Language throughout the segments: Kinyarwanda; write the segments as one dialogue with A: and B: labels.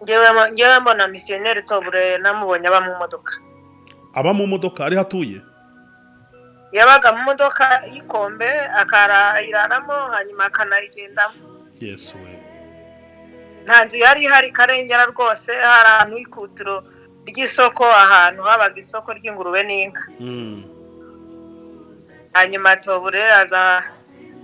A: Ngewe mbona misiyoneri Tobure namubonye aba mu modoka.
B: Aba mu modoka ariho atuye?
A: Yabaga mu modoka y'ikombe, akarayiraramo, hanyuma akanayigendamo.
B: Yesu we!
A: Nta nzu yari ihari Karengera rwose, hari ahantu h'ikutiro ry'isoko, ahantu habaga isoko ry'ingurube n'inka. Hanyuma Tobure aza,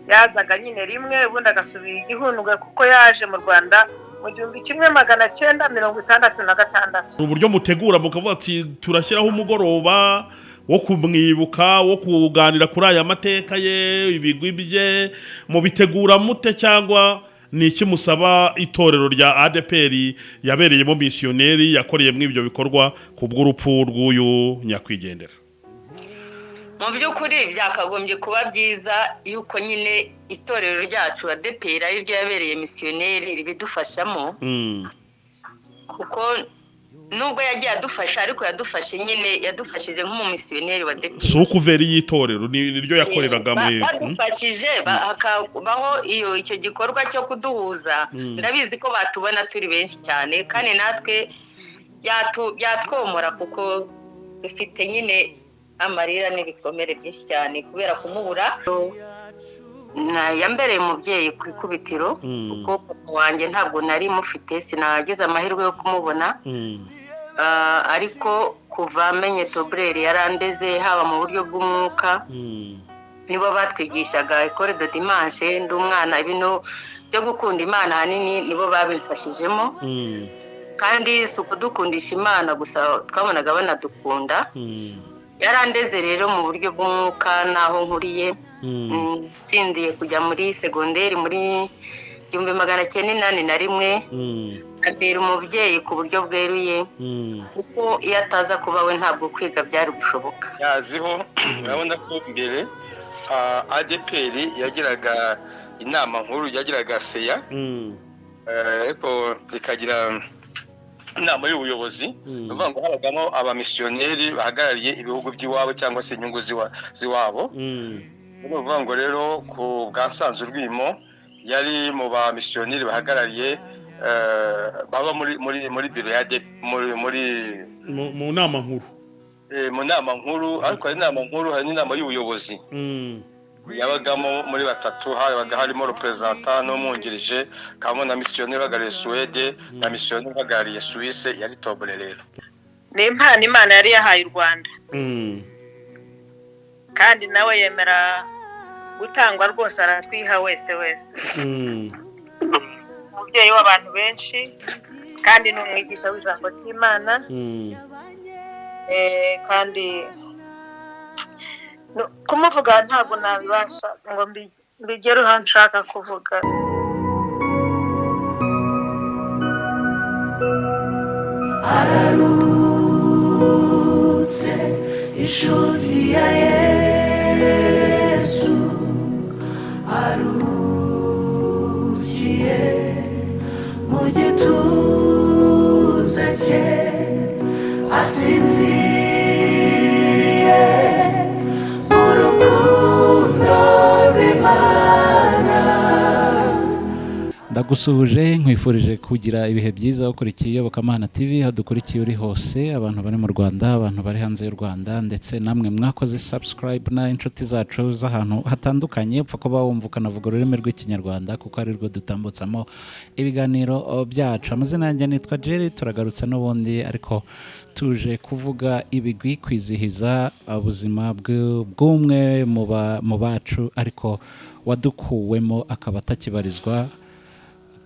A: yazaga nyine rimwe, ubundi agasubira igihundwe, kuko yaje mu Rwanda mu 1966.
B: Uburyo mutegura mukavuga ati turashyiraho umugoroba wo kumwibuka, wo kuganira kuri aya mateka ye, ibigwi bye, mubitegura mute, cyangwa ni iki musaba itorero rya ADEPR yabereyemo misiyoneri, yakoreyemo ibyo bikorwa, ku bw'urupfu rw'uyu nyakwigendera?
C: Mu by'ukuri byakagombye kuba byiza yuko nyine itorero ryacu ADEPR, ari ryo yabereye misiyoneri, ribidufashamo, kuko nubwo yagiye adufasha, ariko yadufashe nyine, yadufashije nk'umumisiyoneri wa ADEPR.
B: Si ukuveri y'itorero, ni ryo yakoreraga muri
C: Badufashije hakabaho iyo icyo gikorwa cyo kuduhuza. Ndabizi ko batubona turi benshi cyane, kandi natwe byatwomora, kuko dufite nyine amarira n'ibikomere byinshi cyane kubera kumubura. Yambereye umubyeyi ku ikubitiro, kuko papa wanjye ntabwo nari mufite, sinagize amahirwe yo kumubona. Ariko kuva amenye Tobureri yarandeze, haba mu buryo bw'umwuka. Nibo batwigishaga école de dimanche ndi umwana. Ibintu byo gukunda Imana ahanini nibo babimfashijemo. Kandi si ukudukundisha Imana gusa, twabonaga banadukunda. Yarandeze rero mu buryo bw'umwuka n'aho nkuriye. Nsindiye kujya muri segonderi muri 1981, ambera umubyeyi ku buryo bweruye, kuko iyo ataza kuba we ntabwo kwiga byari gushoboka.
D: Yaziho urabona ko mbere ADEPR yagiraga inama nkuru, yagiraga CA, ariko ikagira inama y'ubuyobozi. Ni ukuvuga ngo habagamo abamisiyoneri bahagarariye ibihugu by'iwabo cyangwa se inyungu z'iwabo. Ni ukuvuga ngo rero ku bwa Nsanzurwimo yari mu bamisiyoneri bahagarariye, baba muri biro ya muri
B: Mu nama nkuru.
D: Mu nama nkuru. Ariko hari inama nkuru, hari n'inama y'ubuyobozi. Yabagamo muri batatu: habaga harimo représentant n'umwungirije, kabamo na misiyoneri uhagarariye Suwede na misiyoneri uhagarariye Suwise, yari Tobure rero.
A: Ni impano Imana yari yahaye u Rwanda, kandi nawe yemera gutangwa rwose, aratwiha wese wese. Umubyeyi w'abantu benshi, kandi ni umwigisha w'ijambo ry'Imana. Kandi kumuvuga ntabwo nabibasha ngo mbigere aho nshaka kuvuga.
E: Araruhutse inshuti ya Yesu, aruhukiye mu gituza cye, asinziriye mu rukundo rw'Imana.
F: Ndagusuhuje, nkwifurije kugira ibihe byiza ukurikiye Iyobokamana TV, aho dukurikiye uri hose, abantu bari mu Rwanda, abantu bari hanze y'u Rwanda, ndetse namwe mwakoze subscribe na inshuti zacu z'ahantu hatandukanye. Upfa kuba wumva ukanavuga ururimi rw'Ikinyarwanda, kuko ari rwo dutambutsamo ibiganiro byacu. Amazina yanjye nitwa Jerry. Turagarutse n'ubundi, ariko tuje kuvuga ibigwi, kwizihiza ubuzima bw'umwe mu bacu, ariko wadukuwemo akaba atakibarizwa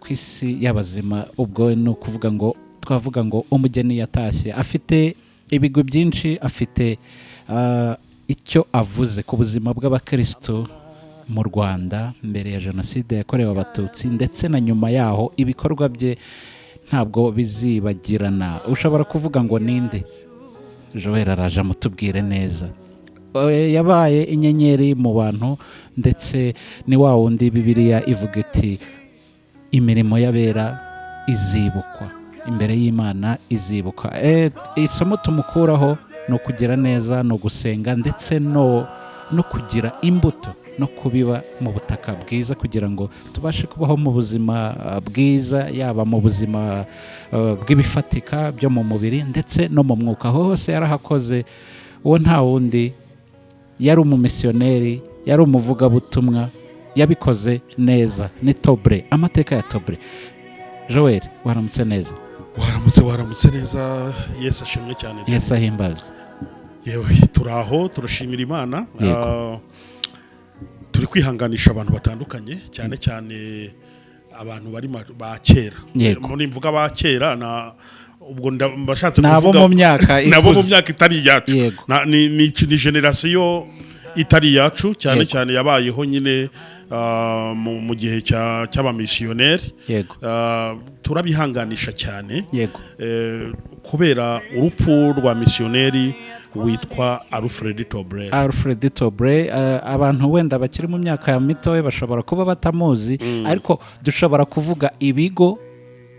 F: ku isi y'abazima. Ubwo ni ukuvuga ngo twavuga ngo umugeni yatashye. Afite ibigwi byinshi, afite icyo avuze ku buzima bw'abakristo mu Rwanda mbere ya Jenoside yakorewe Abatutsi ndetse na nyuma yaho. Ibikorwa bye ntabwo bizibagirana. Ushobora kuvuga ngo ninde? Joel araje amutubwire neza. Yabaye inyenyeri mu bantu, ndetse ni wa wundi Bibiliya ivuga iti imirimo y'abera izibukwa imbere y'Imana, izibukwa. Isomo tumukuraho ni ukugira neza, ni ugusenga, ndetse no no kugira imbuto no kubiba mu butaka bwiza kugira ngo tubashe kubaho mu buzima bwiza, yaba mu buzima bw'ibifatika byo mu mubiri ndetse no mu mwuka. Aho hose yarahakoze. Uwo nta wundi, yari umumisiyoneri, yari umuvugabutumwa, yabikoze neza, ni Tobler. Amateka ya Tobler. Joel, waramutse neza?
B: Waramutse, waramutse neza. Yesu ashimwe cyane.
F: Yesu ahimbazwe.
B: Yewe, turi aho, turashimira Imana.
F: Yego.
B: Turi kwihanganisha abantu batandukanye, cyane cyane abantu bari ba kera. Muri mvuga ba kera na ubwo mbashatse
F: Ni abo
B: kuvuga
F: mu myaka
B: nabo mu
F: ikuze.
B: myaka itari iyacu. Ni génération itari iyacu cyane, cyane yabayeho nyine mu gihe cy'abamisiyoneri. Turabihanganisha cyane kubera urupfu rwa misiyoneri witwa Alfred Tobler.
F: Alfred Tobler, abantu wenda bakiri mu myaka ya mitoya bashobora kuba batamuzi, ariko dushobora kuvuga ibigo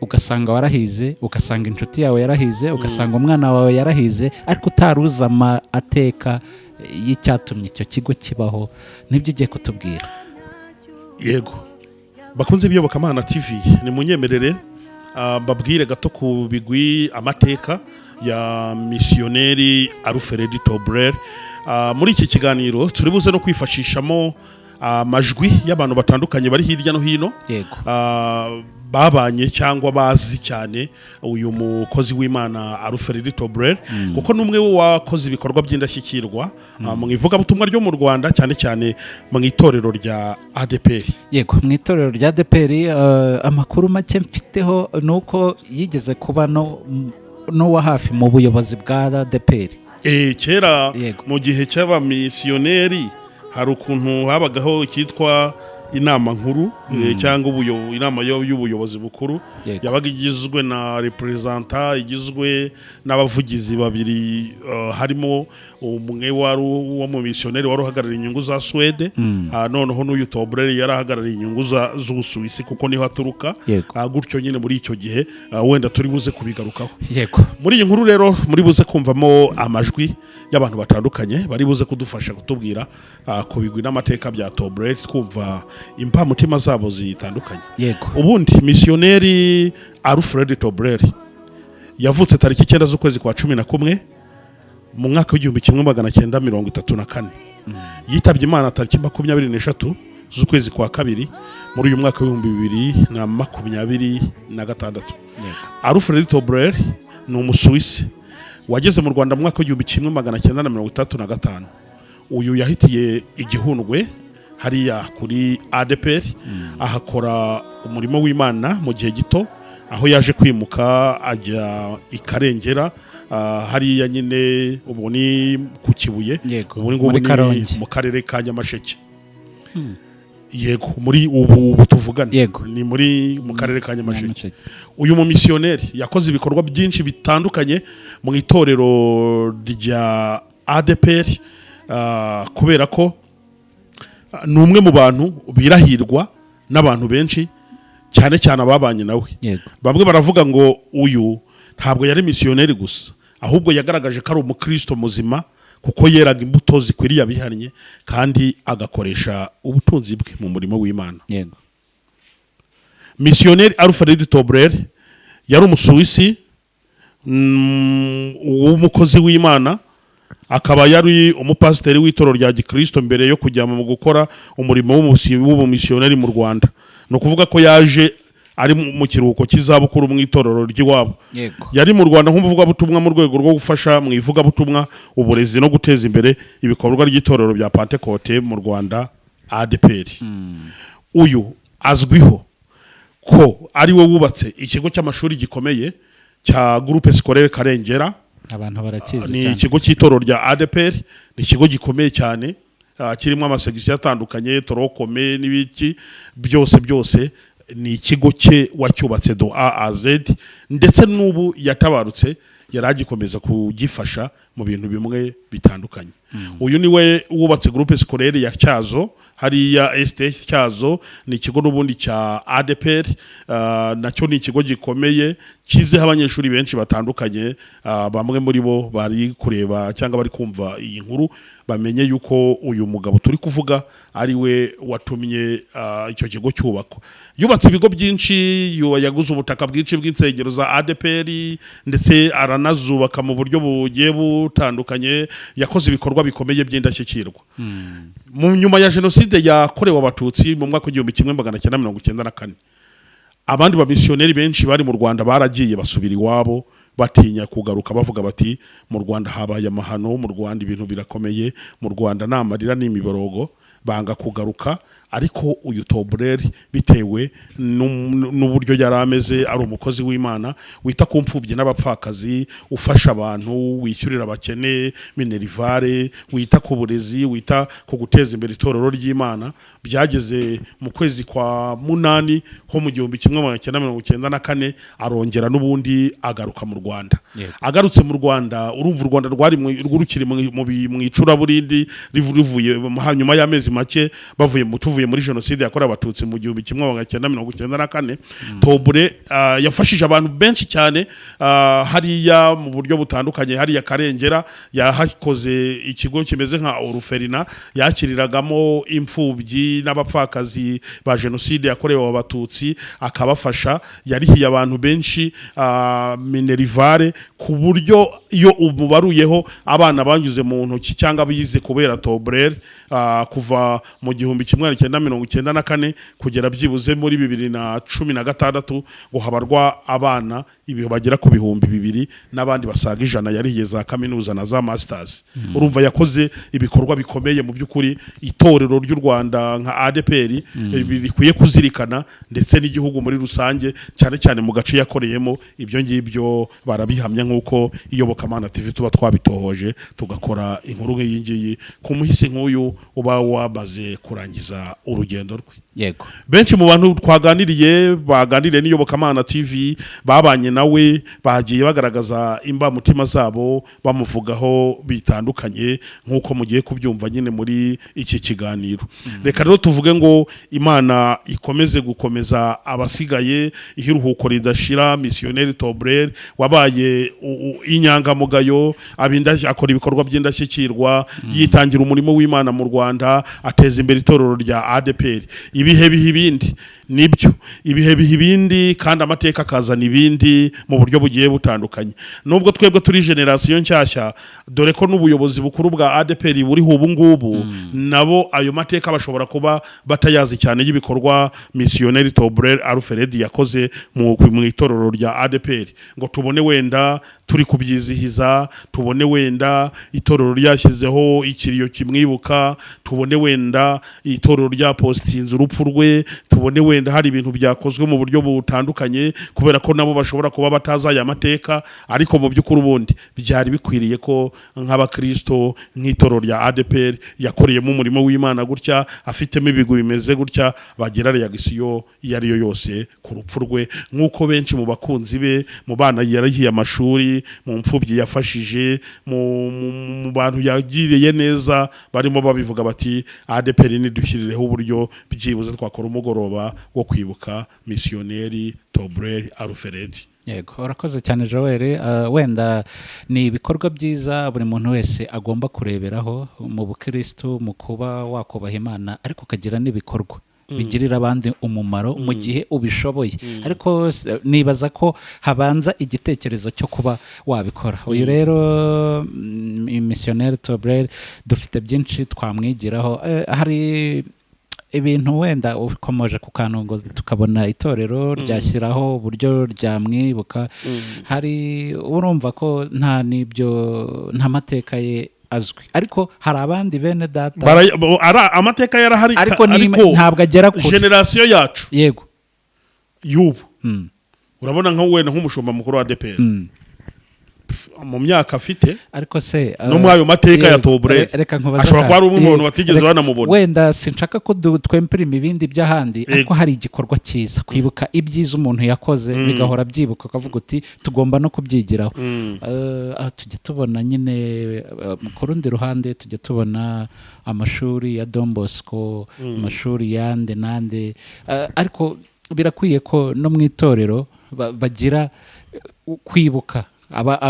F: ugasanga warahize, ugasanga inshuti yawe yarahize, ugasanga umwana wawe yarahize, ariko utaruzi amateka y'icyatumye icyo kigo kibaho. Nibyo ugiye kutubwira.
B: Yego, bakunze b'Iyobokamana TV, ni munyemerere mbabwire gato ku bigwi, amateka ya misiyoneri Alfred Tobler. Muri iki kiganiro turi buze no kwifashishamo amajwi y'abantu batandukanye bari hirya no hino babanye cyangwa bazi cyane uyu mukozi w'Imana Alfred Tobler, kuko n'umwe wakoze ibikorwa by'indashyikirwa mu ivugabutumwa ryo mu Rwanda, cyane cyane mu itorero rya ADPR.
F: Yego, mu itorero rya ADPR. Amakuru make mfiteho ni uko yigeze kuba no n'uwa hafi mu buyobozi bwa ADPR.
B: Kera mu gihe cy'abamisiyoneri hari ukuntu habagaho icyitwa inama nkuru cyangwa inama y'ubuyobozi bukuru. Yabaga igizwe na représentant, igizwe n'abavugizi babiri, harimo umwe wari uwo mu misiyoneri wari uhagarariye inyungu za Suwede. Noneho n'uyu Tobler yari ahagarariye inyungu z'Ubusuwisi, kuko niho aturuka. Gutyo nyine muri icyo gihe, wenda turi buze kubigarukaho. Muri iyi nkuru rero muri buze kumvamo amajwi y'abantu batandukanye bari buze kudufasha kutubwira ku bigwi n'amateka bya Tobler, twumva imbamutima zabo zitandukanye. Ubundi misiyoneri Alfred Tobler yavutse tariki 9 z'ukwezi kwa 11 mu mwaka w'1934. Yitabye Imana tariki 23 z'ukwezi kwa kabiri muri uyu mwaka w'2026. Alfred Tobler ni Umusuwisi wageze mu Rwanda mu mwaka w'1965. Uyu yahitiye igihundwe hariya kuri ADPR, ahakora umurimo w'Imana mu gihe gito, aho yaje kwimuka ajya i Karengera, hariya nyine ubu ni ku Kibuye. Ubu ngubu
F: Muri
B: ni
F: Karongi.
B: mu karere ka Nyamasheke. Yego, muri ubu tuvugana ni mu karere ka Nyamasheke.
F: Nyamasheke.
B: Uyu mumisiyoneri yakoze ibikorwa byinshi bitandukanye mu itorero rya ADPR, kubera ko ni umwe mu bantu birahirwa n'abantu benshi, cyane cyane ababanye nawe. Bamwe baravuga ngo uyu ntabwo yari misiyoneri gusa, ahubwo yagaragaje ko ari umukristo muzima, kuko yeraga imbuto zikwiriye abihannye kandi agakoresha ubutunzi bwe mu murimo w'Imana. Misiyoneri Alfred Tobler yari Umusuwisi w'umukozi w'Imana, akaba yari umupasiteri w'itorero rya gikristo mbere yo kujya mu gukora umurimo w'ubumisiyoneri mu Rwanda. Ni ukuvuga ko yaje ari mu kiruhuko cy'izabukuru mu itorero ry'iwabo. Yari mu Rwanda nk'umuvugabutumwa mu rwego rwo gufasha mu ivugabutumwa, uburezi no guteza imbere ibikorwa ry'itorero bya Pantekote mu Rwanda, ADPR. Uyu azwiho ko ari we wubatse ikigo cy'amashuri gikomeye cya Groupe Scolaire Karengera.
F: Abantu barakizi
B: Ni
F: cyane.
B: ikigo cy'itorero rya ADPR, ni ikigo gikomeye cyane, kirimo amasegisiyo atandukanye, tronc commun n'ibiki byose byose. Ni ikigo cye wacyubatse de A à Z, ndetse n'ubu yatabarutse yari agikomeza kugifasha. mu bintu bimwe bitandukanye. Uyu ni we wubatse groupe scolaire ya Cyazo hariya ST Cyazo, ni ikigo n'ubundi cya ADPR, nacyo ni ikigo gikomeye kizeho abanyeshuri benshi batandukanye. Bamwe muri bo bari kureba cyangwa bari kumva iyi nkuru bamenye yuko uyu mugabo turi kuvuga ari we watumye icyo kigo cyubakwa. Yubatse ibigo byinshi, yaguze ubutaka bwinshi bw'insengero za ADPR ndetse aranazubaka mu buryo bugiye butandukanye. Yakoze ibikorwa bikomeye by'indashyikirwa. Mu nyuma ya jenoside yakorewe Abatutsi mu mwaka w'1994, abandi bamisiyoneri benshi bari mu Rwanda baragiye basubira iwabo batinya kugaruka, bavuga bati mu Rwanda habaye amahano, mu Rwanda ibintu birakomeye, mu Rwanda ni amarira n'imiborogo, banga kugaruka. Ariko uyu Tobureri, bitewe n'uburyo yari ameze, ari umukozi w'Imana wita ku mfubyi n'abapfakazi, ufasha abantu, wishyurira abakene minerval, wita ku burezi, wita ku guteza imbere itorero ry'Imana, byageze mu kwezi kwa munani ho mu 1994 arongera n'ubundi agaruka mu Rwanda. Agarutse mu Rwanda, urumva u Rwanda rwari rukiri mu icuraburindi, rivuye hanyuma y'amezi make bavuye mu tuvuye muri jenoside yakorewe Abatutsi mu 1994. Tobure yafashije abantu benshi cyane hariya mu buryo butandukanye. Hariya Karengera yahakoze ikigo kimeze nka orphelinat yakiriragamo imfubyi n'abapfakazi ba jenoside yakorewe Abatutsi akabafasha. Yarihiye abantu benshi minerval, ku buryo iyo umubaruyeho abana banyuze mu ntoki cyangwa bize kubera Tobrere kuva mu 1994 kugera byibuze muri 2016, ngo habarwa abana ibihe bagera ku 2000 n'abandi basaga 100 yarihiye za kaminuza na za masters. Urumva yakoze ibikorwa bikomeye mu by'ukuri itorero ry'u Rwanda nka ADPR rikwiye kuzirikana, ndetse n'igihugu muri rusange, cyane cyane mu gace yakoreyemo. Ibyo ngibyo barabihamya nk'uko Iyobokamana TV tuba twabitohoje tugakora inkuru nk'iyi ngiyi ku muhisi nk'uyu uba wamaze kurangiza urugendo rwe. Benshi mu bantu twaganiriye, baganiriye n'Iyobokamana TV, babanye nawe, bagiye bagaragaza imbamutima zabo bamuvugaho bitandukanye, nk'uko mugiye kubyumva nyine muri iki kiganiro. Reka rero tuvuge ngo Imana ikomeze gukomeza abasigaye, ihiruhuko ridashira misiyoneri Tobrere wabaye inyangamugayo, akora ibikorwa by'indashyikirwa, yitangira umurimo w'Imana mu Rwanda, ateza imbere itorero rya ADPR. Ibihe biha ibindi, nibyo, ibihe biha ibindi kandi amateka akazana ibindi mu buryo bugiye butandukanye. Nubwo twebwe turi génération nshyashya, dore ko n'ubuyobozi bukuru bwa ADPR buriho ubu ngubu, nabo ayo mateka bashobora kuba batayazi cyane y'ibikorwa misiyoneri Tobrere Alfred yakoze mu itorero rya ADPR, ngo tubone wenda turi kubyizihiza, tubone wenda itorero ryashyizeho ikiriyo kimwibuka, tubone wenda itorero ryapositinze urupfu rwe, tubone wenda hari ibintu byakozwe mu buryo butandukanye, kubera ko nabo bashobora kuba batazi aya mateka. Ariko mu by'ukuri ubundi byari bikwiriye ko nk'abakristo, nk'itorero rya ADPR yakoreyemo umurimo w'Imana gutya, afitemo ibigwi bimeze gutya, bagira réaction iyo ari yo yose ku rupfu rwe, nk'uko benshi mu bakunzi be, mu bana yarahiye amashuri, mu mfubyi yafashije, mu bantu yagiriye neza, barimo babivuga bati ADPR nidushyirireho uburyo byibuze twakora umugoroba wo kwibuka misiyoneri Tobrere Alfred.
F: Yego, urakoze cyane Joel. Wenda ni ibikorwa byiza buri muntu wese agomba kureberaho mu bukristu, mu kuba wakubaha Imana ariko ukagira n'ibikorwa bigirira abandi umumaro mu gihe ubishoboye. Ariko nibaza ko habanza igitekerezo cyo kuba wabikora. Uyu rero misiyoneri Tobrere dufite byinshi twamwigiraho. Hari ibintu wenda ukomoje ku kantu ngo tukabona itorero ryashyiraho uburyo ryamwibuka. Hari urumva ko nta n'ibyo, nta mateka ye azwi, ariko hari abandi bene data
B: Amateka yarahari,
F: ariko ntabwo agera kure
B: génération yacu y'ubu. Urabona nka wenda nk'umushumba mukuru wa ADPR, Mu myaka afite
F: Ariko se
B: no muri ayo mateka ya Tobrel,
F: reka nkubaze
B: ashobora kuba ari umwe mu bantu batigeze banamubona.
F: Wenda sinshaka ko twempirima ibindi by'ahandi, ariko hari igikorwa cyiza kwibuka ibyiza umuntu yakoze, bigahora byibuka, ukavuga uti tugomba no kubyigiraho. Tujya tubona nyine, ku rundi ruhande tujya tubona amashuri ya Don Bosco, amashuri yande nande, ariko birakwiye ko no mu itorero bagira kwibuka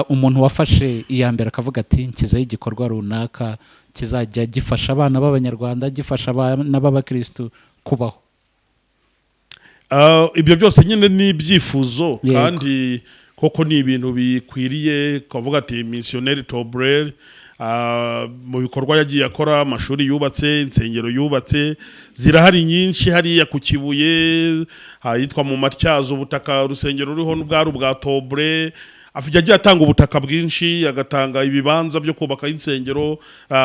F: umuntu wafashe iya mbere akavuga ati nshyizeho igikorwa runaka kizajya gifasha abana b'Abanyarwanda, gifasha abana b'abakirisitu kubaho.
B: Ibyo byose nyine ni ibyifuzo, kandi koko ni ibintu bikwiriye kuvuga ati misiyoneri Tobrel, mu bikorwa yagiye akora, amashuri yubatse, insengero yubatse zirahari nyinshi hariya ku Kibuye, ahitwa mu Matyazo, ubutaka urusengero ruriho bwari ubwa Tobrel. Yagiye atanga ubutaka bwinshi, agatanga ibibanza byo kubaka insengero.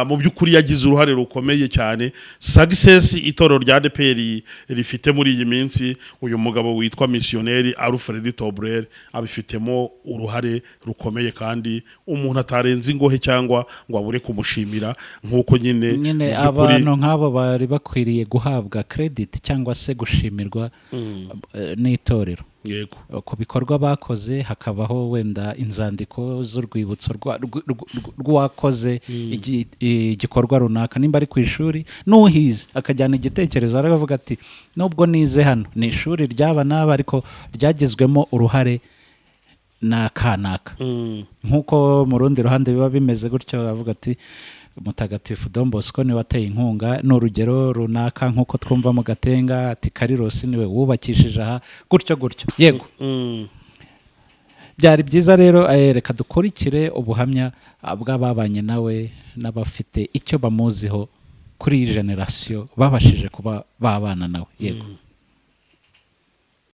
B: Mu by'ukuri yagize uruhare rukomeye cyane. Success itorero rya ADEPR rifite muri iyi minsi, uyu mugabo witwa misiyoneri Alfred Tobrel abifitemo uruhare rukomeye, kandi umuntu atarenze ingohe cyangwa ngo abure kumushimira, nk'uko nyine
F: Nyine
B: mu by'ukuri
F: abantu nk'abo bari bakwiriye guhabwa credit cyangwa se gushimirwa n'itorero ku bikorwa bakoze, hakabaho wenda inzandiko z'urwibutso rw'uwakoze igikorwa runaka, nimba ari ku ishuri, n'uhize akajyana igitekerezo, aravuga ati nubwo nize hano ni ishuri ry'aba n'aba, ariko ryagizwemo uruhare na kanaka. Nk'uko mu rundi ruhande biba bimeze gutyo, bavuga ati Mutagatifu Don Bosco niwe wateye inkunga, ni urugero runaka, nk'uko twumva mu Gatenga ati Karirosi niwe wubakishije aha, gutyo gutyo. Yego. Byari byiza rero. Reka dukurikire ubuhamya bw'ababanye nawe n'abafite icyo bamuziho kuri iyi generasiyo babashije kuba babana nawe. Yego.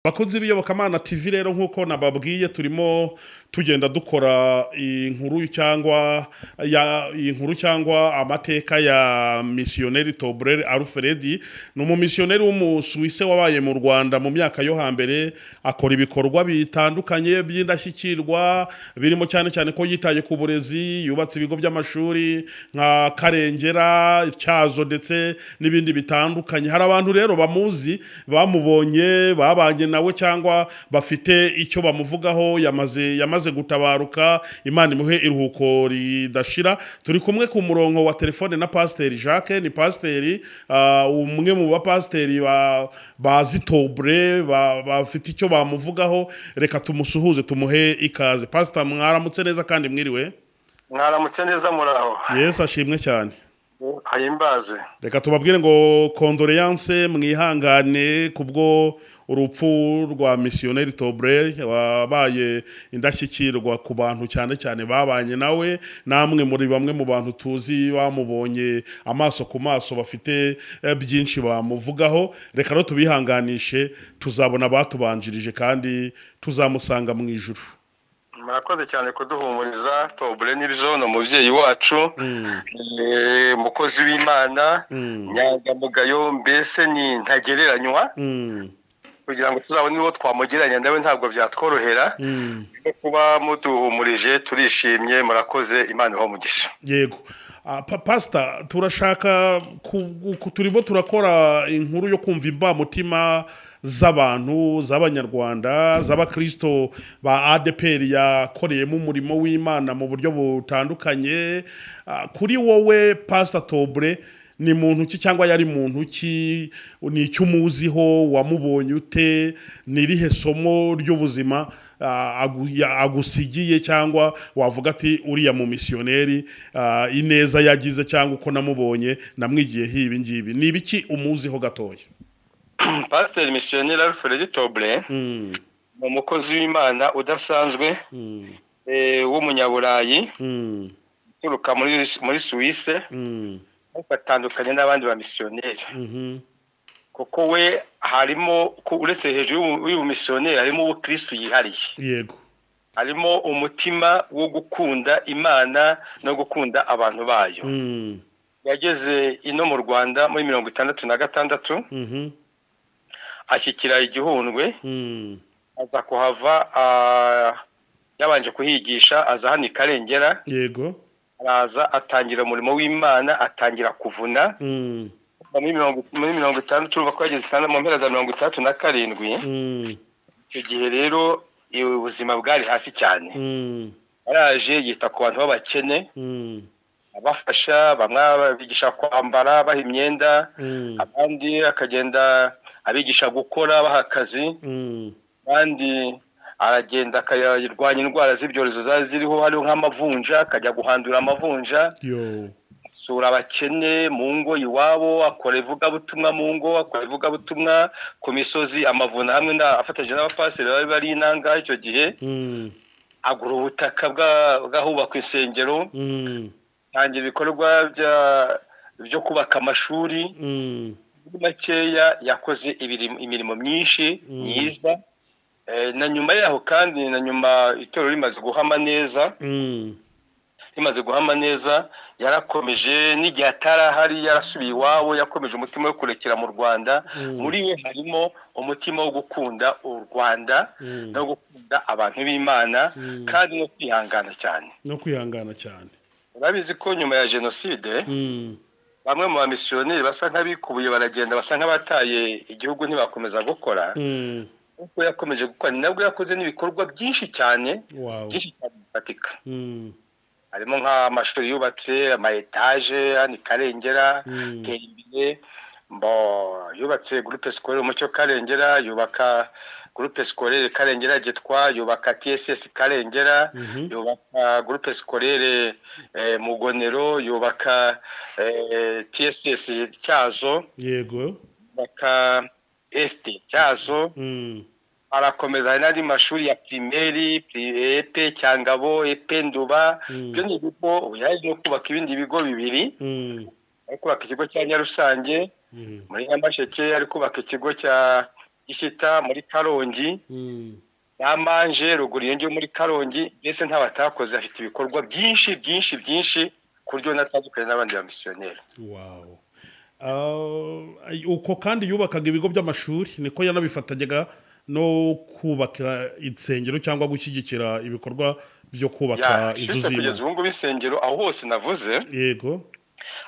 B: Bakunzi b'Iyobokamana TV rero, nk'uko nababwiye, turimo tugenda dukora inkuru cyangwa ya inkuru cyangwa amateka ya misiyoneri Tobrel Alfred. Ni umumisiyoneri w'Umusuwise wabaye mu Rwanda mu myaka yo hambere, akora ibikorwa bitandukanye by'indashyikirwa, birimo cyane cyane ko yitaye ku burezi, yubatse ibigo by'amashuri nka Karengera, Cyazo ndetse n'ibindi bitandukanye. Hari abantu rero bamuzi, bamubonye, babanye nawe cyangwa bafite icyo bamuvugaho. Yamaze gutabaruka, Imana imuhe iruhuko ridashira. Turi kumwe ku murongo wa telefone na Pasiteri Jacques, ni pasiteri, umwe mu bapasiteri bazi Tobre, bafite icyo bamuvugaho. Reka tumusuhuze, tumuhe ikaze. Pasita, mwaramutse neza kandi mwiriwe?
D: Mwaramutse neza, muraho?
B: Yesu ashimwe cyane.
D: Ahimbazwe.
B: Reka tubabwire ngo condoléances, mwihangane kubwo urupfu rwa misiyoneri Tobrel wabaye indashyikirwa ku bantu, cyane cyane babanye nawe. Namwe muri bamwe mu bantu tuzi bamubonye amaso ku maso, bafite byinshi bamuvugaho. Reka rero tubihanganishe, tuzabona abatubanjirije kandi tuzamusanga mu ijuru.
D: Murakoze cyane kuduhumuriza. Tobre nibyo, ni umubyeyi wacu, umukozi w'Imana, nyangamugayo, mbese ni ntagereranywa. Kugira ngo tuzabone uwo twamugereranya nawe ntabwo byatworohera. Kuba muduhumurije turishimye, murakoze, Imana ibahe umugisha.
B: Yego. Pasita, turashaka turimo turakora inkuru yo kumva imbamutima z'abantu, z'Abanyarwanda, z'abakristo ba ADEPR yakoreyemo umurimo w'Imana mu buryo butandukanye. Kuri wowe Pasita, Tobre ni muntu ki cyangwa yari muntu ki? Ni icyo umuziho? Wamubonye ute? Ni irihe somo ry'ubuzima agusigiye, cyangwa wavuga ati uriya mu misiyoneri, ineza yagize cyangwa uko namubonye namwigiyeho ibi ngibi? Ni ibiki umuziho gatoya?
D: Pasiteri misiyoneri Alfred Tobre ni umukozi w'Imana udasanzwe, w'Umunyaburayi uturuka muri Suwise, ariko atandukanye n'abandi bamisiyoneri kuko we harimo uretse hejuru y'ubumisiyoneri harimo ubukristu yihariye. Harimo umutima wo gukunda Imana no gukunda abantu bayo. Yageze ino mu Rwanda muri 66, ashyikira Igihundwe, aza kuhava. Yabanje kuhigisha, aza hano i Karengera.
B: Yego.
D: Araza atangira umurimo w'Imana, atangira kuvuna. Muri 60, urumva ko yageze mu mpera za 67. Icyo gihe rero ubuzima bwari hasi cyane. Yaraje yita ku bantu b'abakene, abafasha, bamwe abigisha kwambara, baha imyenda, abandi akagenda abigisha gukora, baha akazi, abandi aragenda akayarwanya indwara z'ibyorezo zari ziriho, hariho nk'amavunja, akajya guhandura amavunja, sura abakene mu ngo iwabo, akora ivugabutumwa mu ngo, akora ivugabutumwa ku misozi, amavuna hamwe afatanyije n'abapasiteri bari bari inanga icyo gihe, agura ubutaka bw'ahubakwa insengero, tangira ibikorwa byo kubaka amashuri. Muri makeya yakoze imirimo myinshi myiza. Na nyuma yaho kandi, na nyuma itorero rimaze guhama neza, yarakomeje n'igihe atarahari, yarasubiye iwabo, yakomeje umutima wo kurekera mu Rwanda. Muri we harimo umutima wo gukunda u Rwanda no gukunda abantu b'Imana, kandi no kwihangana cyane. Urabizi ko nyuma ya jenoside bamwe mu bamisiyoneri basa nk'abikubuye baragenda, basa nk'abataye igihugu, ntibakomeza gukora. Uko yakomeje gukora ni nabwo yakoze n'ibikorwa byinshi cyane, byinshi cyane bifatika. Harimo nk'amashuri yubatse, ama etaje hano i Karengera, tera imbere. Yubatse groupe scolaire Umucyo Karengera, yubaka groupe scolaire Karengera Gitwa, yubaka TSS Karengera, yubaka groupe scolaire Mugonero, yubaka TSS Cyazo,
B: yego,
D: yubaka ST Cyazo. Arakomeza hari n'andi mashuri ya primaire, EP Cyangabo, EP Nduba. Ibyo ni ibigo. Yaje no kubaka ibindi bigo bibiri. Ari kubaka ikigo cya Nyarusange muri Nyamasheke, ari kubaka ikigo cya Gishyita muri Karongi, za Manje ruguru iyo ngiyo muri Karongi. Mbese nta batakoze, afite ibikorwa byinshi byinshi byinshi ku buryo natandukanye n'abandi ba misiyoneri.
B: Wow. Uko kandi yubakaga ibigo by'amashuri, niko yanabifatanyaga no kubaka insengero cyangwa gushyigikira ibikorwa byo kubaka inzu z'Imana.
D: Kugeza ubu ngubu insengero aho hose navuze,
B: yego,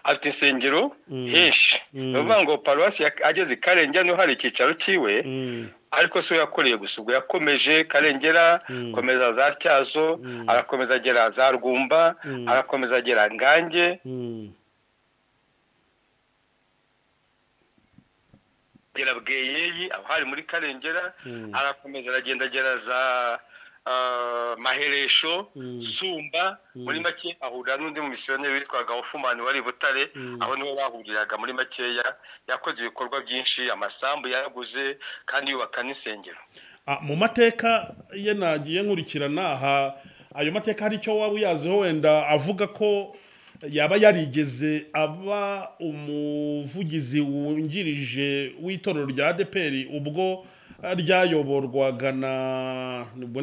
D: afite insengero henshi. Ni ukuvuga ngo paruwasi ageze i Karengera niho hari icyicaro cyiwe, ariko si we yakoreye gusa, ubwo yakomeje Karengera, komeza za Tyazo, arakomeza agera za Rwumba, arakomeza agera Ngange, agera Bweyeyi aho hari muri Karengera, arakomeza aragenda agera za Maheresho, Sumba. Muri make ahurira n'undi mu misiyoneri witwaga Ofumani wari Butare, aho niho bahuriraga. Muri makeya yakoze ibikorwa byinshi, amasambu yaraguze kandi yubaka n'insengero.
B: Mu mateka ye nagiye nkurikirana ayo mateka, hari icyo waba uyaziho wenda avuga ko yaba yarigeze aba umuvugizi wungirije w'itorero rya ADEPR ubwo ryayoborwaga na nubwo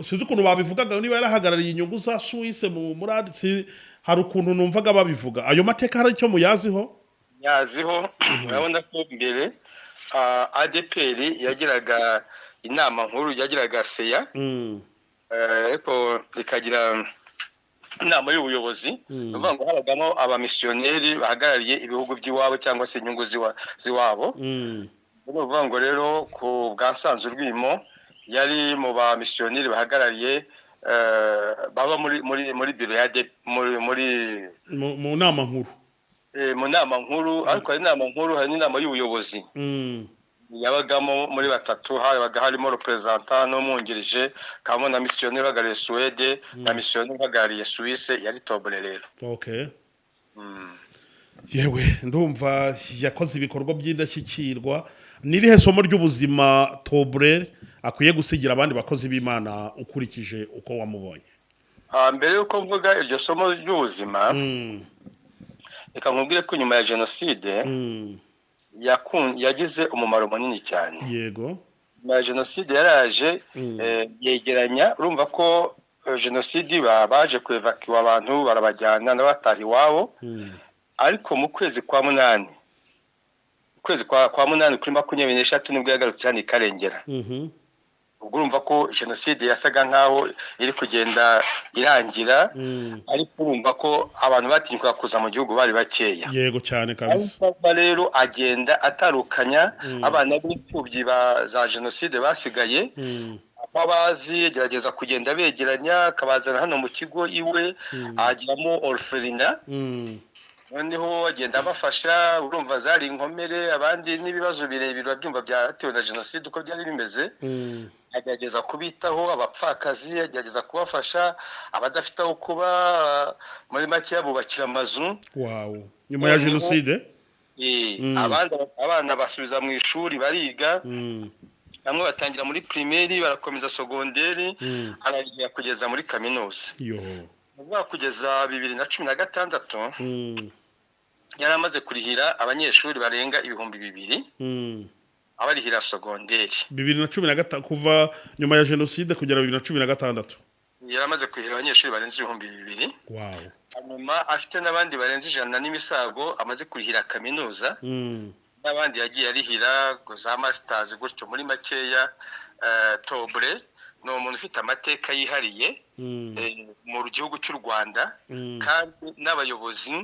B: sinzi ukuntu babivugaga, niba yarahagarariye inyungu za Suisse muri ADC, hari ukuntu numvaga babivuga. Ayo mateka hari icyo muyaziho?
D: Yaziho. Urabona ko mbere ADEPR yagiraga inama nkuru, yagiraga seya, ariko ikagira inama y'ubuyobozi. Uvuga ngo habagamo abamisiyoneri bahagarariye ibihugu by'iwabo cyangwa se inyungu z'iwabo. Uvuga ngo rero ku bwa Nsanzurwimo yari mu bamisiyoneri bahagarariye baba muri muri muri biro ya muri muri
B: mu nama nkuru,
D: mu nama nkuru. Ariko hari inama nkuru, hari n'inama y'ubuyobozi yabagamo muri batatu, habaga harimo representant n'umwungirije, kabamo na misiyoneri uhagarariye Suwede na misiyoneri uhagarariye Suisse, yari Tobole rero.
B: Okay. Yewe ndumva yakoze ibikorwa by'indashyikirwa. Nirihe somo ry'ubuzima Tobole akwiye gusigira abandi bakozi b'Imana ukurikije uko wamubonye?
D: Mbere yuko mvuga iryo somo ry'ubuzima, reka nkubwire ko nyuma ya jenoside yagize umumaro munini cyane.
B: Yego.
D: Nyuma ya jenoside yaraje yegeranya, urumva ko jenoside baje kuevacuwa abantu barabajyana n'abataha iwabo, ariko mu kwezi kwa munani, kwezi kwa munani kuri 23 nibwo yagarutse hano i Karengera. Ubwo urumva ko jenoside yasaga nkaho iri kugenda irangira, ariko urumva ko abantu batinyuka kuza mu gihugu bari bakeya.
B: Yego cyane kabisa.
D: Ariko rero agenda atarukanya abana b'imfubyi za jenoside basigaye, abazi agerageza kugenda begeranya akabazana hano mu kigo iwe, agiramo orphelinat. Noneho agenda abafasha, urumva zari inkomere, abandi n'ibibazo birebire urabyumva byatewe na jenoside uko byari bimeze. Agerageza kubitaho abapfakazi, agerageza kubafasha abadafite aho kuba, muri make bubakira amazu.
B: Wow, nyuma ya jenoside.
D: Abandi abana basubiza mu ishuri bariga, bamwe batangira muri primaire barakomeza secondaire, ararihira kugeza muri kaminuza.
B: Yo.
D: Kugeza 2016 yari amaze kurihira abanyeshuri barenga 2000, abarihira secondaire.
B: 2015, kuva nyuma ya jenoside kugera 2016
D: yari amaze kurihira abanyeshuri barenze 2000.
B: Wow.
D: Hanyuma afite n'abandi barenze 100 n'imisago amaze kurihira kaminuza, n'abandi yagiye arihira za masters gutyo. Muri makeya, Tobler ni umuntu ufite amateka yihariye mu gihugu cy'u Rwanda, kandi n'abayobozi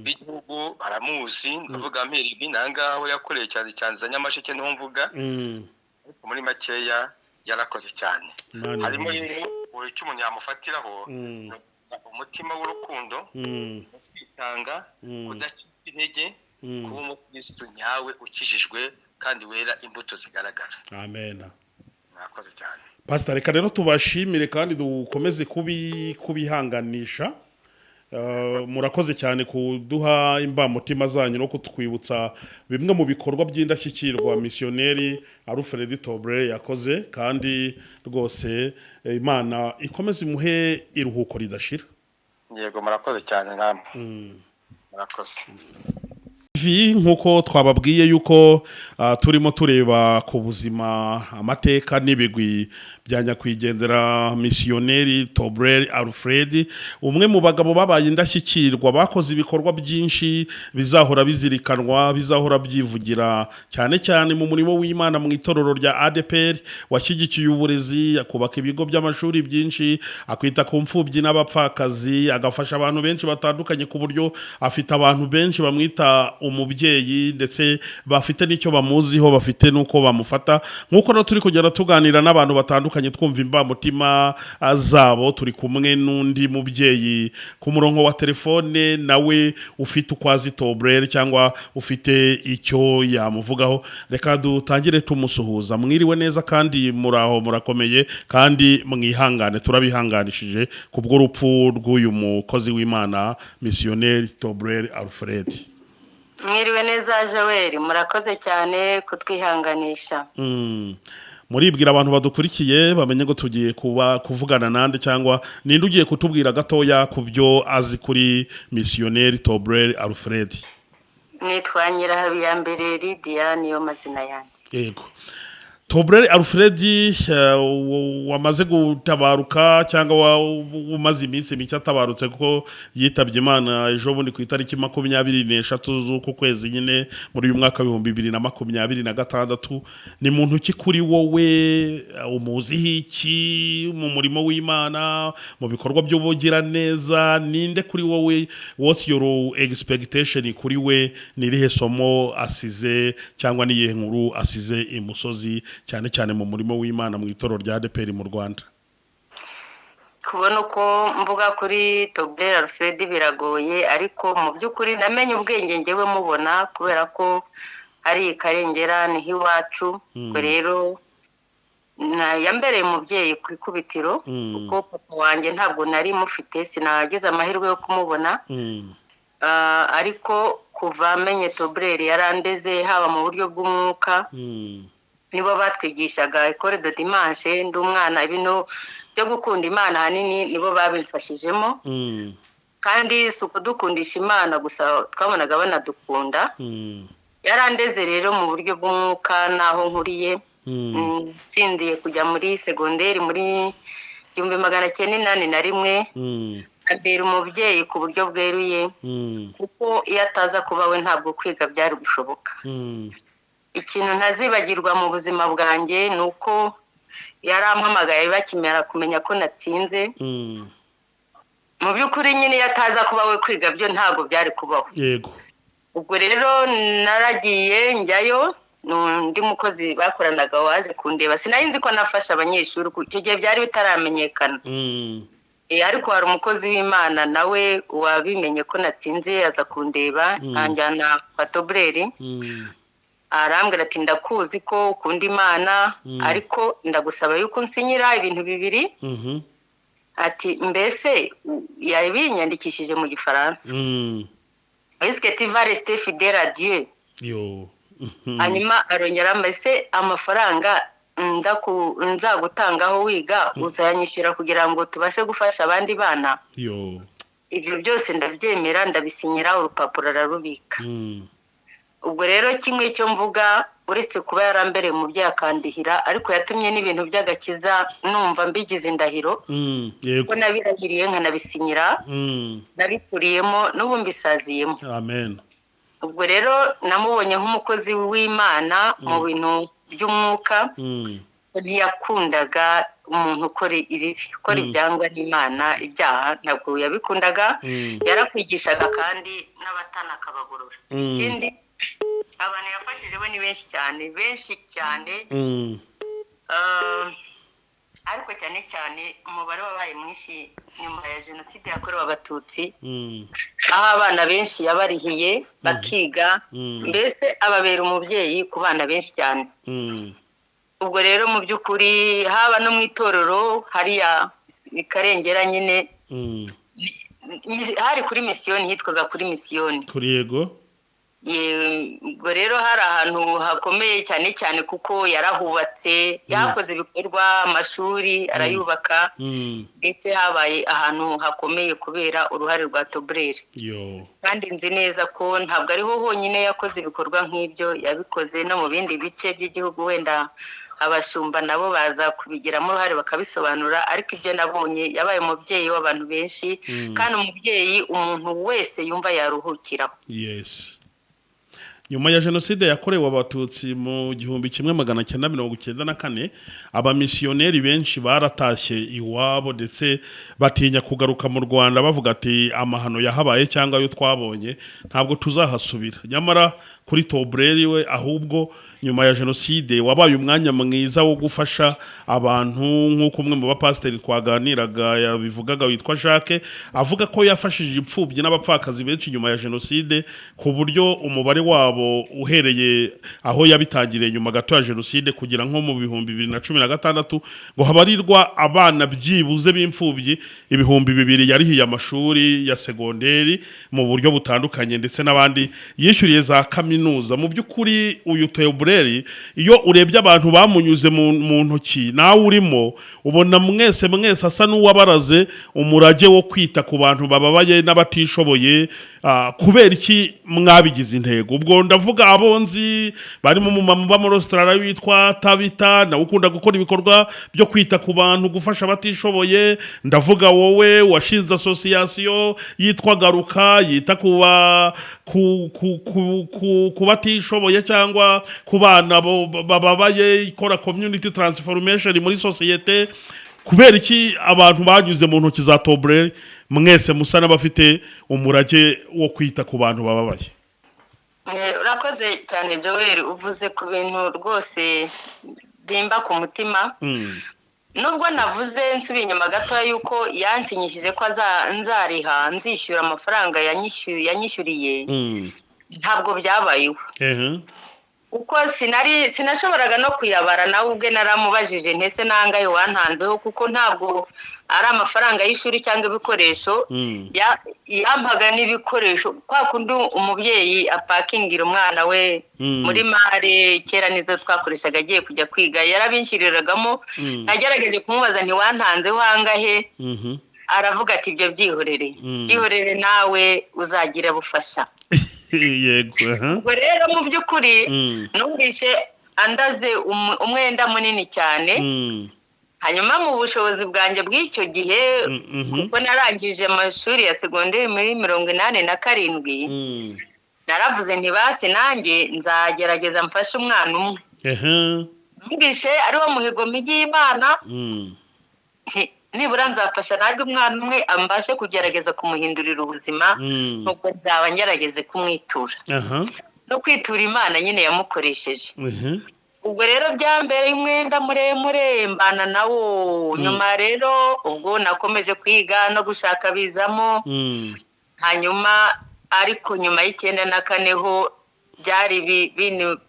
D: b'igihugu baramuzi. Ndavuga mperi nangaho yakoreye cyane cyane za Nyamasheke niho mvuga. Muri makeya yarakoze cyane. Harimo rero icyo umuntu yamufatiraho: umutima w'urukundo, kwitanga, kudacika intege, kuba umukristo nyawe ukijijwe kandi wera imbuto zigaragara.
B: Amen.
D: Mwakoze cyane.
B: Pastor, reka rero tubashimire kandi dukomeze kubihanganisha. Murakoze cyane kuduha imbamutima zanyu no kutwibutsa bimwe mu bikorwa by'indashyikirwa misiyoneri Alfred Tobler yakoze, kandi rwose Imana ikomeze imuhe iruhuko ridashira.
D: Yego, murakoze cyane namwe. Murakoze.
B: Nk'uko twababwiye yuko turimo tureba ku buzima, amateka n'ibigwi bya nyakwigendera misiyoneri Tobler Alfred, umwe mu bagabo babaye indashyikirwa, bakoze ibikorwa byinshi bizahora bizirikanwa, bizahora byivugira, cyane cyane mu murimo w'Imana mu itorero rya ADEPR, washyigikiye uburezi, akubaka ibigo by'amashuri byinshi, akwita ku mfubyi n'abapfakazi, agafasha abantu benshi batandukanye, ku buryo afite abantu benshi bamwita umubyeyi, ndetse bafite n'icyo bamuziho, bafite n'uko bamufata. Nk'uko rero turi kugenda tuganira n'abantu batandukanye, twumva imbamutima zabo, turi kumwe n'undi mubyeyi ku murongo wa telefone, nawe ufite uko azi Tobler cyangwa ufite icyo yamuvugaho. Reka dutangire tumusuhuza. Mwiriwe neza kandi muraho, murakomeye, kandi mwihangane, turabihanganishije kubw'urupfu rw'uyu mukozi w'Imana misiyoneri Tobler Alfred.
C: Mwiriwe neza Joel, murakoze cyane kutwihanganisha.
B: Muribwira abantu badukurikiye bamenye ngo tugiye kuba kuvugana nande, cyangwa ninde ugiye kutubwira gatoya ku byo azi kuri misiyoneri Tobler Alfred?
C: Nitwa Nyirahabiyambere Lydia, niyo mazina yanjye.
B: Yego. Tobler Alfred wamaze gutabaruka, cyangwa umaze iminsi mike atabarutse, kuko yitabye Imana ejo bundi ku itariki 23 z'uku kwezi nyine muri uyu mwaka 2026, ni muntu ki kuri wowe? Umuziho iki mu murimo w'Imana, mu bikorwa by'ubugiraneza? Ninde kuri wowe? What's your expectation kuri we? Ni irihe somo asize, cyangwa niyihe nkuru asize imusozi, cyane cyane mu murimo w'Imana mu itorero rya ADEPR mu Rwanda?
C: Kubona uko mvuga kuri Tobler Alfred biragoye, ariko mu by'ukuri namenye ubwenge ngewe mubona, kubera ko ari i Karengera, niho iwacu. Ubwo rero yambereye umubyeyi ku ikubitiro, kuko papa wanjye ntabwo nari mufite, sinagize amahirwe yo kumubona. Ariko kuva amenye Tobler yarandeze, haba mu buryo bw'umwuka, nibo batwigishaga école de dimanche ndi umwana, ibintu byo gukunda Imana ahanini nibo babimfashijemo. Kandi si ukudukundisha Imana gusa, twabonaga banadukunda. Yarandeze rero mu buryo bw'umwuka n'aho nkuriye. Nsindiye kujya muri segonderi muri 1981, ambera umubyeyi ku buryo bweruye, kuko iyo ataza kuba we ntabwo kwiga byari gushoboka. Ikintu ntazibagirwa mu buzima bwanjye ni uko Yarampamagaye bakimara kumenya ko natsinze. Mu by'ukuri nyine iyo ataza kuba we, kwiga byo ntabwo byari kubaho. Ubwo rero naragiye njyayo, n'undi mukozi bakoranaga waje kundeba. Sinari nzi ko nafashe abanyeshuri, icyo gihe byari bitaramenyekana. Ariko hari umukozi w'Imana nawe wabimenye ko natsinze, aza kundeba, anjyana kwa Tobureri. Arambwira ati: "Ndakuzi ko ukunda Imana, ariko ndagusaba yuko unsinyira ibintu bibiri." Ati mbese yari binyandikishije mu Gifaransa: "Est-ce que tu vas rester fidèle à Dieu?"
B: Yo.
C: Hanyuma arongera: "Mbese amafaranga nzagutangaho wiga, uzayanyishyura kugira ngo tubashe gufasha abandi bana?"
B: Yo.
C: Ibyo byose ndabyemera, ndabisinyira, urupapuro ararubika. Ubwo rero kimwe cyo mvuga, uretse kuba yarambereye umubyeyi akandihira, ariko yatumye n'ibintu by'agakiza numva mbigize indahiro, ko nabirahiriye nkanabisinyira, nabikuriyemo, n'ubu mbisaziyemo.
B: Amen.
C: Ubwo rero namubonye nk'umukozi w'Imana mu bintu by'umwuka. Ntiyakundaga umuntu ukora ibibi, ukora ibyangwa n'Imana, ibyaha ntabwo yabikundaga. Yarakwigishaga kandi n'abatana akabagorora. Ikindi, abantu yafashije bo ni benshi cyane, benshi cyane. Ariko cyane cyane umubare wabaye mwinshi nyuma ya Jenoside yakorewe Abatutsi, aho abana benshi yabarihiye bakiga, mbese ababera umubyeyi ku bana benshi cyane. Ubwo rero mu by'ukuri haba no mu itorero hariya i Karengera nyine, hari kuri misiyoni, hitwaga kuri misiyoni.
B: Kuri, yego.
C: Ubwo rero hari ahantu hakomeye cyane cyane, kuko yarahubatse, yakoze ibikorwa, amashuri arayubaka. Mbese habaye ahantu hakomeye kubera uruhare rwa Tobureri.
B: Yo.
C: Kandi nzi neza ko ntabwo ariho honyine yakoze ibikorwa nk'ibyo, yabikoze no mu bindi bice by'igihugu. Wenda abashumba nabo baza kubigiramo uruhare bakabisobanura, ariko ibyo nabonye, yabaye umubyeyi w'abantu benshi, kandi umubyeyi umuntu wese yumva yaruhukiraho.
B: Yes. Nyuma ya Jenoside yakorewe Abatutsi mu 1994, abamisiyoneri benshi baratashye iwabo, ndetse batinya kugaruka mu Rwanda, bavuga ati: "Amahano yahabaye cyangwa ayo twabonye ntabwo tuzahasubira." Nyamara kuri Tobureri we, ahubwo nyuma ya Jenoside wabaye umwanya mwiza wo gufasha abantu, nk'uko umwe mu bapasiteri twaganiraga yabivugaga witwa Jacques, avuga ko yafashije imfubyi n'abapfakazi benshi nyuma ya Jenoside, ku buryo umubare wabo uhereye aho yabitangiriye nyuma gato ya Jenoside kugira nko mu 2016, ngo habarirwa abana byibuze b'imfubyi 2000 yarihiye amashuri ya segonderi mu buryo butandukanye, ndetse n'abandi yishyuriye za kaminuza. Mu by'ukuri uyu Teobureri, iyo urebye abantu bamunyuze mu ntoki, nawe urimo, ubona mwese mwese asa n'uwabaraze umurage wo kwita ku bantu bababaye n'abatishoboye. Kubera iki mwabigize intego? Ubwo ndavuga abo nzi barimo umumama uba muri Australia witwa Tabita, nawe ukunda gukora ibikorwa byo kwita ku bantu, gufasha abatishoboye. Ndavuga wowe washinze association yitwa Garuka, yita ku ba ku ku ku ku ku batishoboye cyangwa ku bana bababaye, ikora community transformation muri société. Kubera iki abantu banyuze mu ntoki za Tobrel mwese musa n'abafite umurage wo kwita ku bantu bababaye?
C: Urakoze cyane Joel, uvuze ku bintu rwose bimba ku mutima. Nubwo navuze nsubiye inyuma gatoya yuko yansinyishije ko nzariha, nzishyura amafaranga yanyishyuriye, ntabwo byabayeho, kuko sinashoboraga no kuyabara. Nawe ubwe naramubajije ntese nangaye wantanzeho, kuko ntabwo ari amafaranga y'ishuri cyangwa ibikoresho. Yampaga n'ibikoresho kwa kundi umubyeyi apakingira umwana we muri malle, kera nizo twakoreshaga, agiye kujya kwiga, yarabinshiriragamo. Nagerageje kumubaza ntiwantanzeho angahe? Aravuga ati: "Ibyo byihorere, byihorere, nawe uzagira bufasha."
B: Yego.
C: Ubwo rero mu by'ukuri numvise andaze umwenda munini cyane. Hanyuma mu bushobozi bwanjye bw'icyo gihe, kuko narangije amashuri ya segonderi muri 87, naravuze ntibasi nanjye nzagerageza mfashe umwana umwe. Numvise ari wo muhigo mpigiye Imana. Nibura nzafasha nanjye umwana umwe, ambashe kugerageza kumuhindurira ubuzima, ubwo nzaba ngerageze kumwitura no kwitura Imana nyine yamukoresheje. Ubwo rero byambereye umwenda muremure mbana nawo. Nyuma rero ubwo nakomeje kwiga no gushaka bizamo. Hanyuma ariko nyuma y'94 ho byari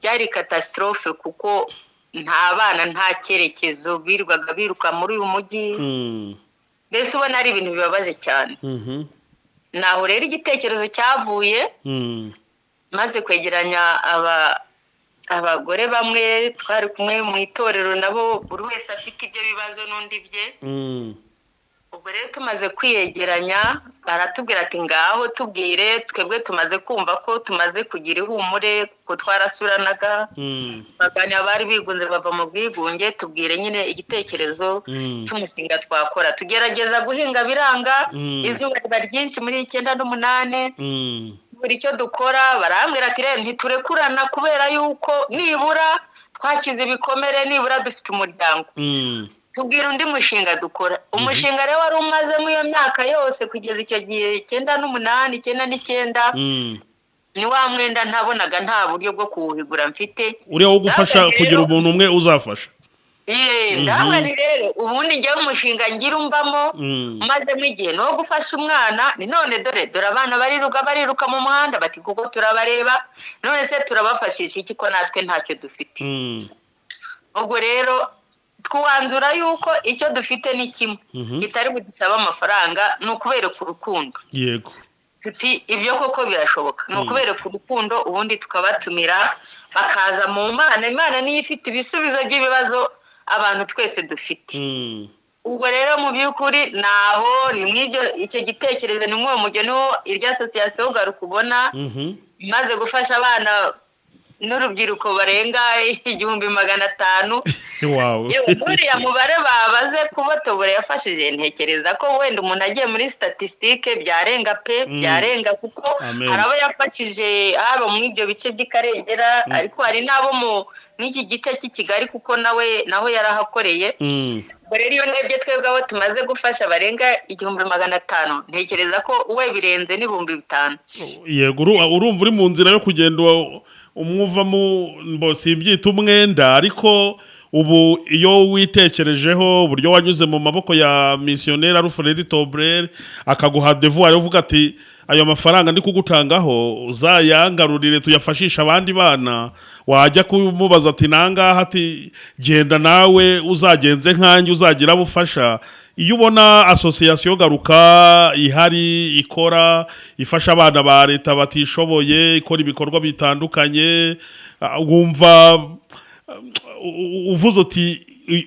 C: byari catastrophe, kuko nta bana, nta cyerekezo, birirwaga biruka muri uyu mujyi. Mbese ubona ari ibintu bibabaje cyane. Naho rero igitekerezo cyavuye. Maze kwegeranya abagore bamwe twari kumwe mu itorero, nabo buri wese afite ibyo bibazo n'undi bye. Ubwo rero tumaze kwiyegeranya, baratubwira ati: "Ngaho tubwire, twebwe tumaze kumva ko tumaze kugira ihumure, kuko twarasuranaga, baganira, bari bigunze bava mu bwigunge, tubwire nyine igitekerezo cy'umushinga twakora." Tugerageza guhinga biranga, izuba riba ryinshi muri 98. Buri icyo dukora, barambwira ati: "Rero ntiturekurana, kubera yuko nibura twakize ibikomere, nibura dufite umuryango. Tubwira undi mushinga dukora." Umushinga rero wari umazemo iyo myaka yose kugeza icyo gihe, 98, 99, ni wa mwenda ntabonaga, nta buryo bwo kuwuhigura mfite.
B: Uriya wo gufasha
C: Ndavuga
B: kugira
C: rero-
B: umuntu umwe uzafasha.
C: Ye, ndavuga nti rero ubundi njyewe umushinga ngira umbamo, mazemo igihe, ni uwo gufasha umwana. Ni none dore dore abana bariruka bariruka mu muhanda, bati kuko turabareba, none se turabafashisha iki ko natwe ntacyo dufite? Ubwo rero twanzura yuko icyo dufite ni kimwe kitari budusabe amafaranga, ni ukubereka urukundo. Tuti ibyo koko birashoboka, ni ukubereka urukundo, ubundi tukabatumira bakaza mu Mana. Imana niyo ifite ibisubizo by'ibibazo abantu twese dufite. Ubwo rero mu by'ukuri naho ni mw'ibyo, icyo gitekerezo ni mw'uwo mujyo niwo iryo association Garuka ubona, imaze gufasha abana n'urubyiruko barenga 1500. Yewe, buriya mubare babaze kubatobora yafashije, ntekereza ko wenda umuntu agiye muri statistique byarenga pe. Byarenga, kuko
B: Amen.
C: hari abo yafashije haba muri ibyo bice by'i Karengera, ariko hari n'abo mu n'iki gice cy'i Kigali, kuko nawe naho yarahakoreye. Ubwo rero iyo ndebye twebwe abo tumaze gufasha barenga 1500, ntekereza ko we birenze n'5000.
B: Yego, urumva uri mu nzira yo kugenda umwuvamo, mbo simbyita umwenda, ariko ubu iyo witekerejeho uburyo wanyuze mu maboko ya misiyoneri Alfred Tobler, akaguha devoir, uvuga ati: "Ayo mafaranga ndi kugutangaho uzayangarurire tuyafashishe abandi bana," wajya kumubaza ati: "Nangaha?" Ati: "Genda nawe uzagenze nkanjye, uzagira abo ufasha." Iyo ubona association Garuka ihari, ikora, ifasha abana ba leta batishoboye, ikora ibikorwa bitandukanye, wumva uvuze uti: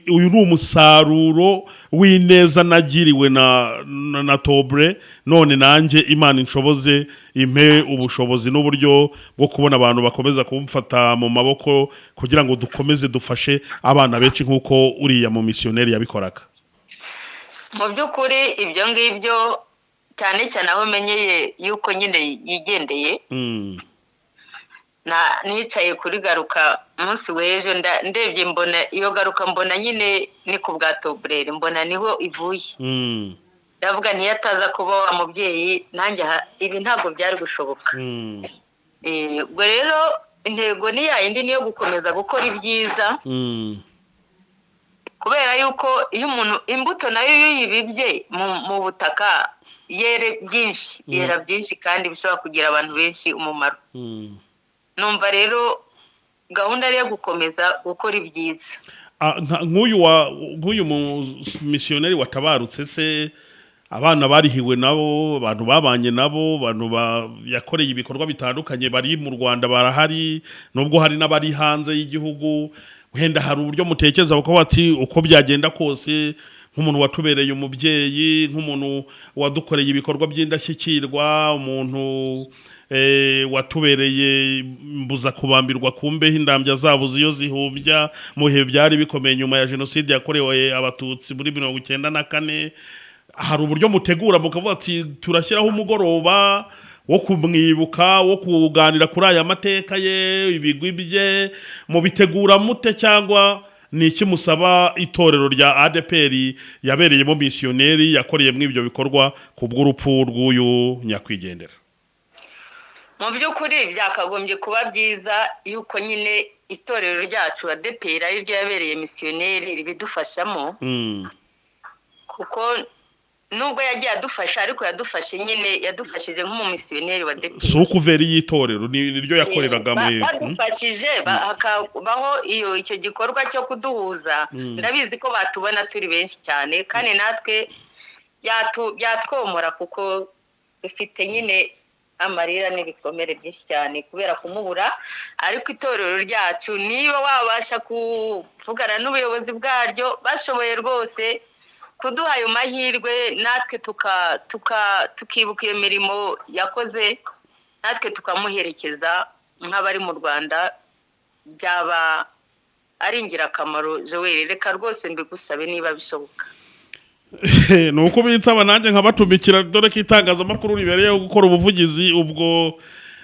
B: "Uyu ni umusaruro w'ineza nagiriwe na Tobre, none nanjye Imana inshoboze, impe ubushobozi n'uburyo bwo kubona abantu bakomeza kumfata mu maboko kugira ngo dukomeze dufashe abana benshi nk'uko uriya mu misiyoneri yabikoraga."
C: Mu by'ukuri ibyo ngibyo, cyane cyane aho menyeye yuko nyine yigendeye, na nicaye kuri Garuka umunsi w'ejo, ndebye mbona iyo Garuka, mbona nyine ni ku bwa Toburere, mbona niho ivuye. Ndavuga ntiyo ataza kuba wa mubyeyi, nanjye ibi ntabwo byari gushoboka. Ubwo rero intego ni ya yindi, niyo gukomeza gukora ibyiza, kubera yuko iyo umuntu imbuto nayo iyo uyibibye mu butaka yere byinshi, yera byinshi kandi bishobora kugira abantu benshi umumaro. Numva rero gahunda ari iyo gukomeza gukora ibyiza.
B: Ah, nk'uyu misiyoneri watabarutse se, abana barihiwe nabo, abantu babanye nabo, abantu yakoreye ibikorwa bitandukanye bari mu Rwanda barahari, nubwo hari n'abari hanze y'igihugu, wenda hari uburyo mutekereza kuko bati uko byagenda kose, nk'umuntu watubereye umubyeyi, nk'umuntu wadukoreye ibikorwa by'indashyikirwa, umuntu watubereye mbuza kubambirwa ku mbeho indambya zabo iyo zihumbya mu bihe byari bikomeye nyuma ya jenoside yakorewe Abatutsi muri 94, hari uburyo mutegura mukavuga ati: "Turashyiraho umugoroba wo kumwibuka, wo kuganira kuri aya mateka ye, ibigwi bye"? Mubitegura mute cyangwa Ni iki musaba itorero rya ADPR yabereyemo misiyoneri, yakoreyemo ibyo bikorwa ku bw'urupfu rw'uyu nyakwigendera?
C: Mu by'ukuri byakagombye kuba byiza yuko nyine itorero ryacu ADPR ari ryo yabereye misiyoneri ribidufashamo, kuko nubwo yagiye adufasha, ariko yadufashe nyine, yadufashije nk'umumisiyoneri wa ADPR.
B: Si ukuveri y'itorero, ni ryo yakoreraga muri
C: Badufashije hakabaho iyo icyo gikorwa cyo kuduhuza. Ndabizi ko batubona turi benshi cyane, kandi natwe byatwomora, kuko dufite nyine amarira n'ibikomere byinshi cyane kubera kumubura. Ariko itorero ryacu, niba wabasha kuvugana n'ubuyobozi bwaryo, bashoboye rwose kuduha ayo mahirwe, natwe tukibuka iyo mirimo yakoze, natwe tukamuherekeza nk'abari mu Rwanda, byaba ari ingirakamaro. Joel, reka rwose mbigusabe niba bishoboka.
B: Ni uko binsaba nanjye nkabatumikira, dore ko itangazamakuru ribereyeho gukora ubuvugizi. Ubwo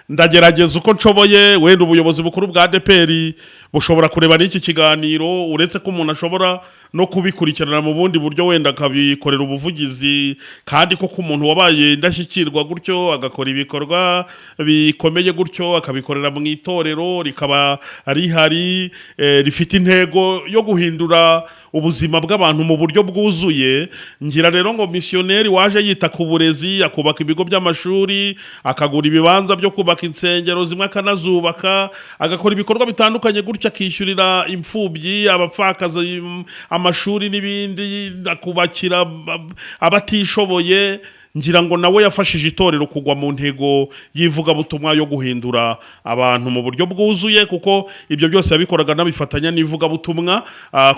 B: ndagerageza uko nshoboye. Wenda ubuyobozi bukuru bwa ADPR bushobora kureba n'iki kiganiro, uretse ko umuntu ashobora no kubikurikirana mu bundi buryo, wenda akabikorera ubuvugizi. Kandi koko umuntu wabaye indashyikirwa gutyo, agakora ibikorwa bikomeye gutyo, akabikorera mu itorero rikaba rihari, rifite intego yo guhindura ubuzima bw'abantu mu buryo bwuzuye. Ngira rero ngo misiyoneri waje yita ku burezi, akubaka ibigo by'amashuri, akagura ibibanza byo kubaka insengero zimwe akanazubaka, agakora ibikorwa bitandukanye gutya, akishyurira imfubyi, abapfakazi amashuri n'ibindi, akubakira abatishoboye, ngira ngo nawe yafashije itorero kugwa mu ntego y'ivugabutumwa yo guhindura abantu mu buryo bwuzuye, kuko ibyo byose yabikoraga n'abifatanya n'ivugabutumwa,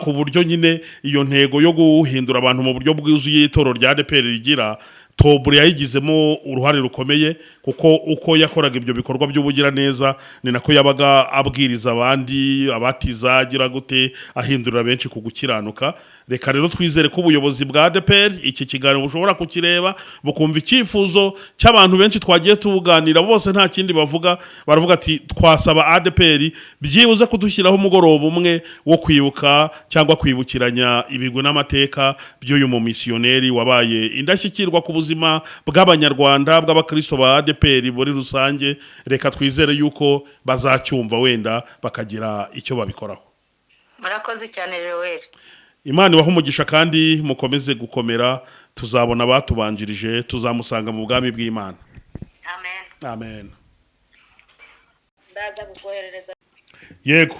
B: ku buryo nyine iyo ntego yo guhindura abantu mu buryo bwuzuye itorero rya ADPR rigira, Tobure yayigizemo uruhare rukomeye, kuko uko yakoraga ibyo bikorwa by'ubugiraneza ni nako yabaga abwiriza abandi, abatiza, agira gute, ahindurira benshi ku gukiranuka. Reka rero twizere ko ubuyobozi bwa ADPR iki kiganiro bushobora kukireba, bukumva icyifuzo cy'abantu benshi twagiye tuganira. Bose nta kindi bavuga, baravuga ati twasaba ADPR byibuze kudushyiraho umugoroba umwe wo kwibuka cyangwa kwibukiranya ibigwi n'amateka by'uyu mumisiyoneri wabaye indashyikirwa ku buzima bw'Abanyarwanda, bw'abakristo ba ADPR muri rusange. Reka twizere yuko bazacyumva, wenda bakagira icyo babikoraho.
C: Murakoze cyane, Joel.
B: Imana ibahe umugisha kandi mukomeze gukomera. Tuzabona abatubanjirije, tuzamusanga mu bwami bw'Imana.
C: Amen.
B: Amen.
A: Ndaza kukoherereza.
B: Yego,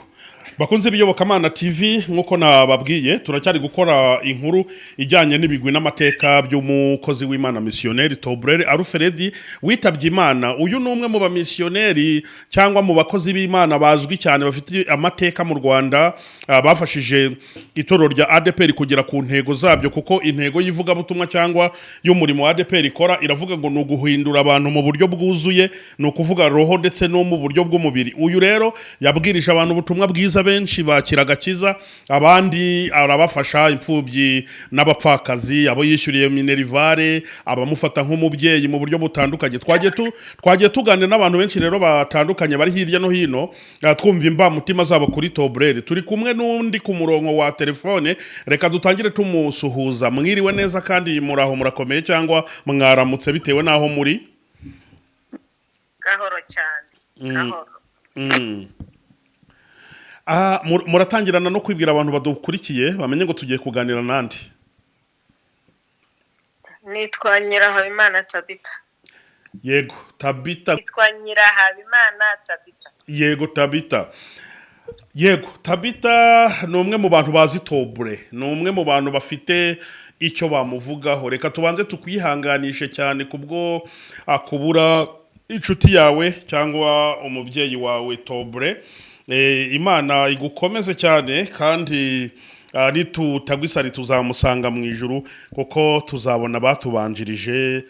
B: bakunze b'Iyobokamana TV, nk'uko nababwiye, turacyari gukora inkuru ijyanye n'ibigwi n'amateka by'umukozi w'Imana misiyoneri Tobrere Alfred witabye Imana. Uyu ni umwe mu bamisiyoneri cyangwa mu bakozi b'Imana bazwi cyane, bafite amateka mu Rwanda, bafashije itorero rya ADPR kugera ku ntego zabyo, kuko intego y'ivugabutumwa cyangwa y'umurimo wa ADPR ikora iravuga ngo ni uguhindura abantu mu buryo bwuzuye, ni ukuvuga roho ndetse no mu buryo bw'umubiri. Uyu rero yabwirije abantu ubutumwa bwiza, benshi bakira agakiza, abandi arabafasha, imfubyi n'abapfakazi, abo yishyuriye minerivare, abamufata nk'umubyeyi mu buryo butandukanye. Twagiye tuganira n'abantu benshi rero batandukanye bari hirya no hino, twumva imbamutima zabo kuri Tobrere. Turi kumwe n'undi ku murongo wa telefone, reka dutangire tumusuhuza. Mwiriwe neza kandi muraho, murakomeye cyangwa mwaramutse bitewe n'aho muri?
A: Gahoro cyane, gahoro.
B: Muratangirana no kwibwira abantu badukurikiye, bamenye ngo tugiye kuganira nandi.
A: Nitwa Nyirahabimana Tabita.
B: Yego, Tabita.
A: Nitwa Nyirahabimana Tabita.
B: Yego, Tabita. Yego, Tabita ni umwe mu bantu bazi Tobure, ni umwe mu bantu bafite icyo bamuvugaho. Reka tubanze tukwihanganishe cyane kubwo kubura inshuti yawe cyangwa umubyeyi wawe Tobure. Imana igukomeze cyane, kandi nitutagwa tuzamusanga mu ijuru, kuko tuzabona batubanjirije.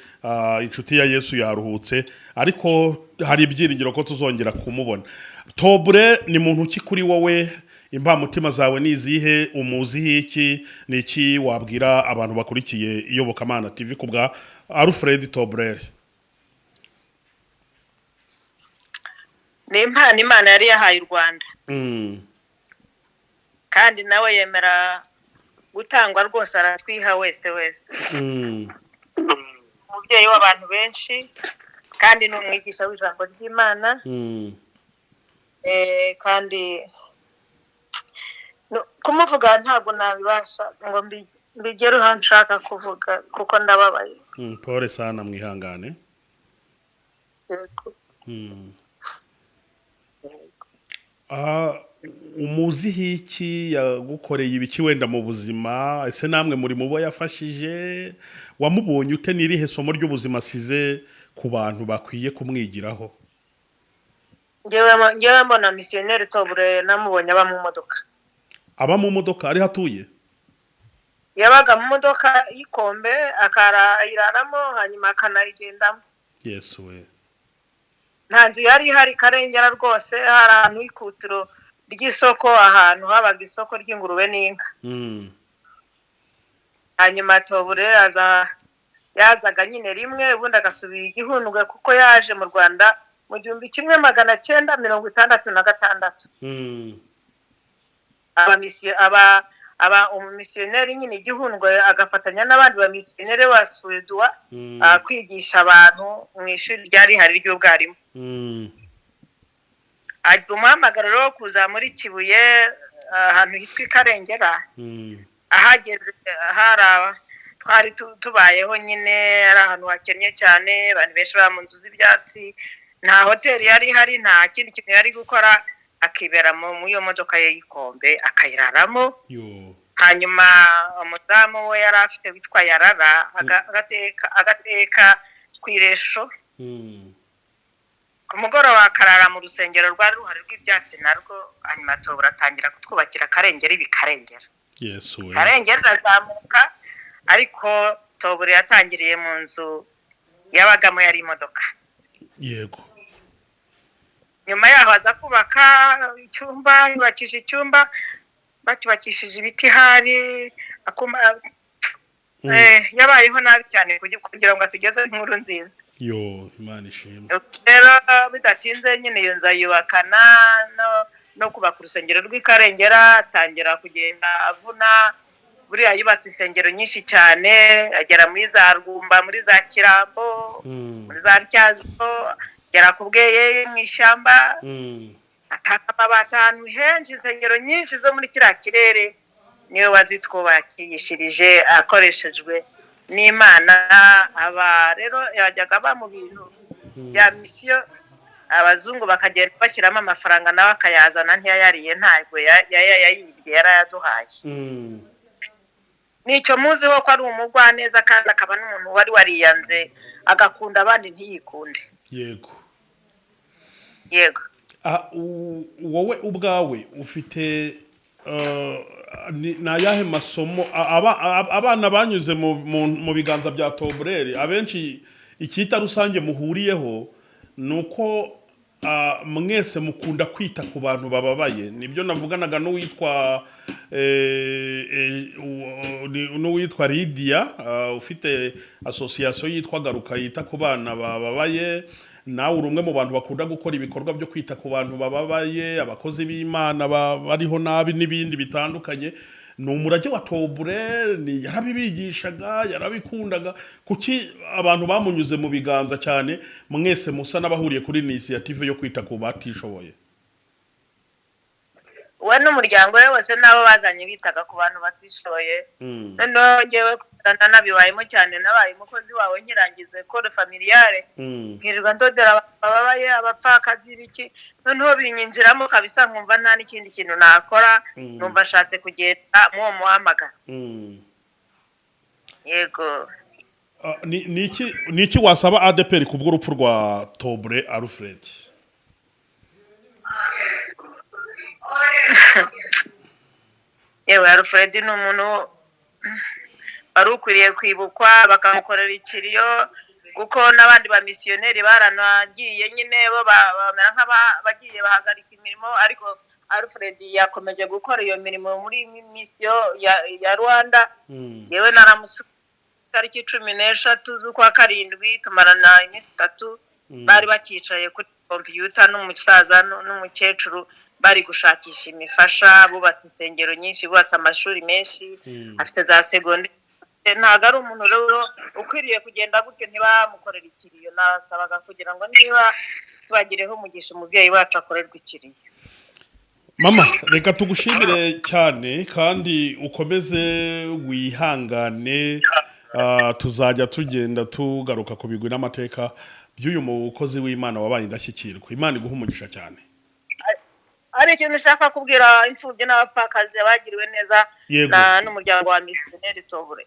B: Inshuti ya Yesu yaruhutse, ariko hari ibyiringiro ko tuzongera kumubona. Tobure ni muntu ki kuri wowe? Imbamutima zawe ni izihe? Umuziho iki? Ni iki wabwira abantu bakurikiye Iyobokamana TV ku bwa Alfred Tobrere?
A: Ni impano Imana yari yahaye u Rwanda. Kandi nawe yemera gutangwa rwose, aratwiha wese wese. Umubyeyi w'abantu benshi, kandi ni umwigisha w'ijambo ry'Imana. Kandi kumuvuga ntabwo nabibasha ngo mbigereho aho nshaka kuvuga, kuko ndababaye.
B: Pole sana, mwihangane.
A: Yego.
B: Umuziho iki? Yagukoreye ibiki wenda mu buzima? Ese namwe muri mu bo yafashije? Wamubonye ute? N'irihe somo ry'ubuzima asize ku bantu bakwiye kumwigiraho?
A: Ngewe mbona misiyoneri Tobure, namubonye aba mu modoka.
B: Aba mu modoka ariho atuye?
A: Yabaga mu modoka y'ikombe, akarayiraramo, hanyuma akanayigendamo.
B: Yesu we!
A: Nta nzu yari ihari Karengera rwose, hari ahantu h'ikutiro ry'isoko, ahantu habaga isoko ry'ingurube n'inka. Hanyuma Tobure aza, yazaga nyine rimwe, ubundi agasubira igihundwe, kuko yaje mu Rwanda mu 1966. Aba umumisiyoneri nyine igihundwe, agafatanya n'abandi bamisiyoneri ba Suweduwa kwigisha abantu mu ishuri ryari rihari ry'ubwarimu. Agira umuhamagaro wo kuza muri Kibuye, ahantu hitwa i Karengera. Ahageze hari twari tubayeho nyine, ari ahantu hakennye cyane, abantu benshi baba mu nzu z'ibyatsi, nta hoteli yari ihari, nta kindi kintu yari gukora, akibera mu iyo modoka ye y'ikombe, akayiraramo.
B: Yo!
A: Hanyuma umudamu we yari afite witwa Yarara, agateka ku iresho. Ku mugoroba akarara mu rusengero rwari ruhari rw'ibyatsi narwo. Hanyuma Tobura atangira kutwubakira Karengera, ibi Karengera.
B: Yesu we!
A: Karengera irazamuka, ariko Tobura yatangiriye mu nzu yabagamo, yari imodoka. Nyuma yaho aza kubaka icyumba, yubakisha icyumba, bacyubakishije ibiti hari akuma. Yabayeho nabi cyane kugira ngo atugezeho inkuru nziza.
B: Yo, Imana ishimwe!
A: Rero bidatinze nyine iyo nzu ayubakana no kubaka urusengero rw'i Karengera, atangira kugenda avuna. Buriya yubatse insengero nyinshi cyane, agera muri za Rwumba, muri za Kirambo, muri za Ntyazo, agera ku Bweyeye mu ishyamba, ataka amabati ahantu henshi. Insengero nyinshi zo muri kiriya kirere niwe wazitwubakishirije akoreshejwe n'Imana. Aba rero yajyaga aba mu bintu bya misiyo, abazungu bakagenda bashyiramo amafaranga, nawe akayazana. Ntiyayariye, ntabwo yayibye, yarayaduhaye. Nicyo muziho, ko ari umugwaneza, kandi akaba n'umuntu wari wariyanze, agakunda abandi ntiyikunde. Yego.
B: Wowe ubwawe ufite ni ayahe masomo abana banyuze mu biganza bya Tobureri? Abenshi icyita rusange muhuriyeho ni uko mwese mukunda kwita ku bantu bababaye. Nibyo navuganaga n'uwitwa n'uwitwa Lydia, ufite association yitwa Garuka, yita ku bana bababaye. Nawe uri umwe mu bantu bakunda gukora ibikorwa byo kwita ku bantu bababaye, abakozi b'Imana bariho nabi n'ibindi bitandukanye. Ni umurage wa Tobure? Ni yarabibigishaga, yarabikundaga? Kuki abantu bamunyuze mu biganza cyane mwese musa n'abahuriye kuri initiative yo kwita ku batishoboye?
A: We n'umuryango we wose n'abo bazanye bitaga ku bantu batishoboye. Noneho ngewe nanabibayemo cyane, nabaye umukozi wawe nkirangiza école familiale, nkirirwa ndodera ababaye, abapfakazi, ibiki. Noneho binyinjiramo kabisa, nkumva nta n'ikindi kintu nakora. Numva ashatse kugenda muri uwo muhamagaro. Yego.
B: Ni iki wasaba ADEPR ku bw'urupfu rwa Tobure Alfred?
A: Yewe, Alfred ni umuntu wari ukwiriye kwibukwa, bakamukorera ikiriyo, kuko n'abandi bamisiyoneri baranagiye nyine, bo bamera nk'abagiye bahagarika imirimo, ariko Alfred yakomeje gukora iyo mirimo muri misiyo ya Rwanda. Yewe, naramusuye tariki 13 z'ukwa karindwi, tumarana iminsi 3. Bari bakicaye kuri kompiyuta n'umusaza n'umukecuru. Bari gushakisha imifasha, bubatse insengero nyinshi, bubatse amashuri menshi, afite za segonderi. Ntabwo ari umuntu rero ukwiriye kugenda gutyo ntibamukorere ikiriyo. Nabasabaga kugira ngo niba tubagireho umugisha, umubyeyi wacu akorerwe ikiriyo.
B: Mama, reka tugushimire cyane kandi ukomeze wihangane. Tuzajya tugenda tugaruka ku bigwi n'amateka by'uyu mukozi w'Imana wabaye indashyikirwa. Imana iguha umugisha cyane.
A: Hari ikintu ushaka kubwira imfubyi n'abapfakazi bagiriwe neza
B: Yego.
A: n'umuryango wa Misiyoneri Tobure.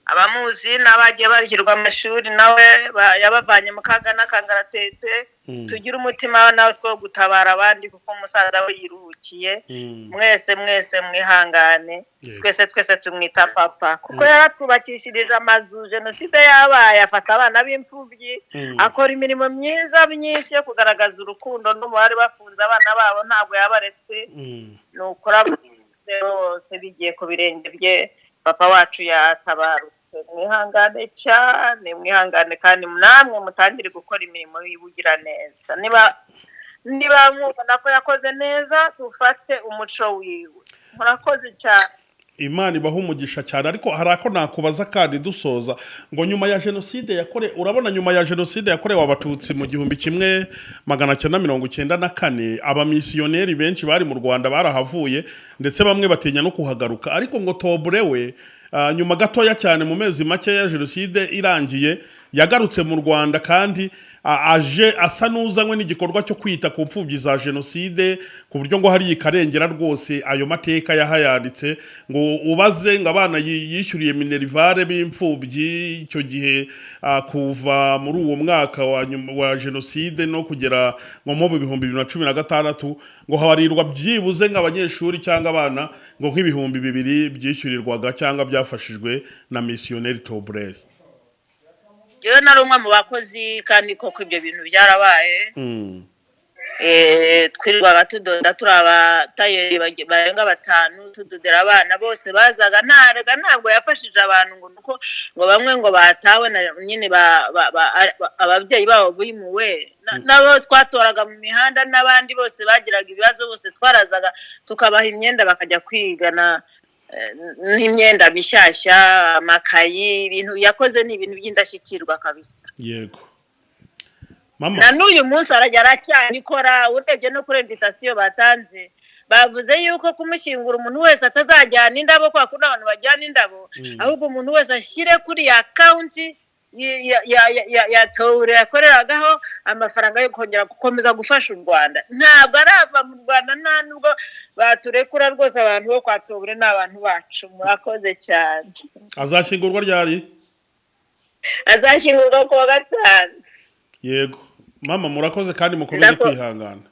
A: Abamuzi n'abagiye bashyirwa amashuri nawe yabavanye mu kaga n'akangaratete. Tugire umutima natwe wo gutabara abandi, kuko umusaza we yiruhukiye. Mwese mwese mwihangane. Twese twese tumwita papa kuko yaratwubakishirije amazu jenoside yabaye, afata abana b'imfubyi, akora imirimo myiza myinshi yo kugaragaza urukundo n'umubare bafunze abana babo ntabwo yabaretse. Ni ukuri abafunze bose bigiye ku birenge bye. Papa wacu yatabarutse, mwihangane cyane, mwihangane, kandi namwe mutangire gukora imirimo y'ubugiraneza. Niba mubona ko yakoze neza, tufate umuco wiwe. Murakoze cyane.
B: Imana ibaha umugisha cyane. Ariko hari ako nakubaza kandi dusoza, ngo nyuma ya jenoside yakore, urabona nyuma ya jenoside yakorewe Abatutsi mu 1994, abamisiyoneri benshi bari mu Rwanda barahavuye, ndetse bamwe batinya no kuhagaruka. Ariko ngo Tobure we, nyuma gatoya cyane, mu mezi make ya jenoside irangiye, yagarutse mu Rwanda, kandi aje asa n'uzanywe n'igikorwa cyo kwita ku mfubyi za jenoside, ku buryo ngo hariya Karengera rwose ayo mateka yahayanditse. Ngo ubaze ngo abana yishyuriye minerval b'imfubyi icyo gihe, kuva muri uwo mwaka wa nyuma wa jenoside no kugera ngo mu 2016, ngo habarirwa byibuze ngo abanyeshuri cyangwa abana ngo nk'2000 byishyurirwaga cyangwa byafashijwe na Misiyoneri Tobureri.
A: Yewe, nari umwe mu bakozi, kandi koko ibyo bintu byarabaye. Twirirwaga tudoda, turi abatayeri barenga batanu, tudodera abana bose bazaga. Ntarega ntabwo yafashije abantu ngo nuko ngo bamwe ngo batawe na nyine ababyeyi babo bimuwe, nabo twatoraga mu mihanda n'abandi bose bagiraga ibibazo, bose twarazaga tukabaha imyenda bakajya kwigana, n'imyenda mishyashya, amakayi. Ibintu yakoze ni ibintu by'indashyikirwa kabisa.
B: Yego mama.
A: Na n'uyu munsi arajya aracyabikora. Urebye no kuri invitation batanze, bavuze yuko kumushyingura umuntu wese atazajyana indabo kwa kundi abantu bajyana indabo, ahubwo umuntu wese ashyire kuri ya account ya Towure yakoreragaho amafaranga yo kongera gukomeza gufasha u Rwanda. Ntabwo arava mu Rwanda, nta nubwo baturekura rwose. Abantu bo kwa Towure ni abantu bacu. Murakoze cyane.
B: Azashyingurwa ryari?
A: Azashyingurwa ku wa gatanu.
B: Yego mama, murakoze kandi mukomeze kwihangana.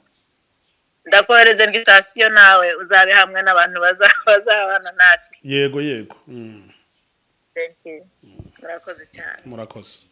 A: Ndakohereza invitation, nawe uzabe hamwe n'abantu bazabana natwe.
B: Yego.
A: Thank you. Murakoze cyane.
B: Murakoze.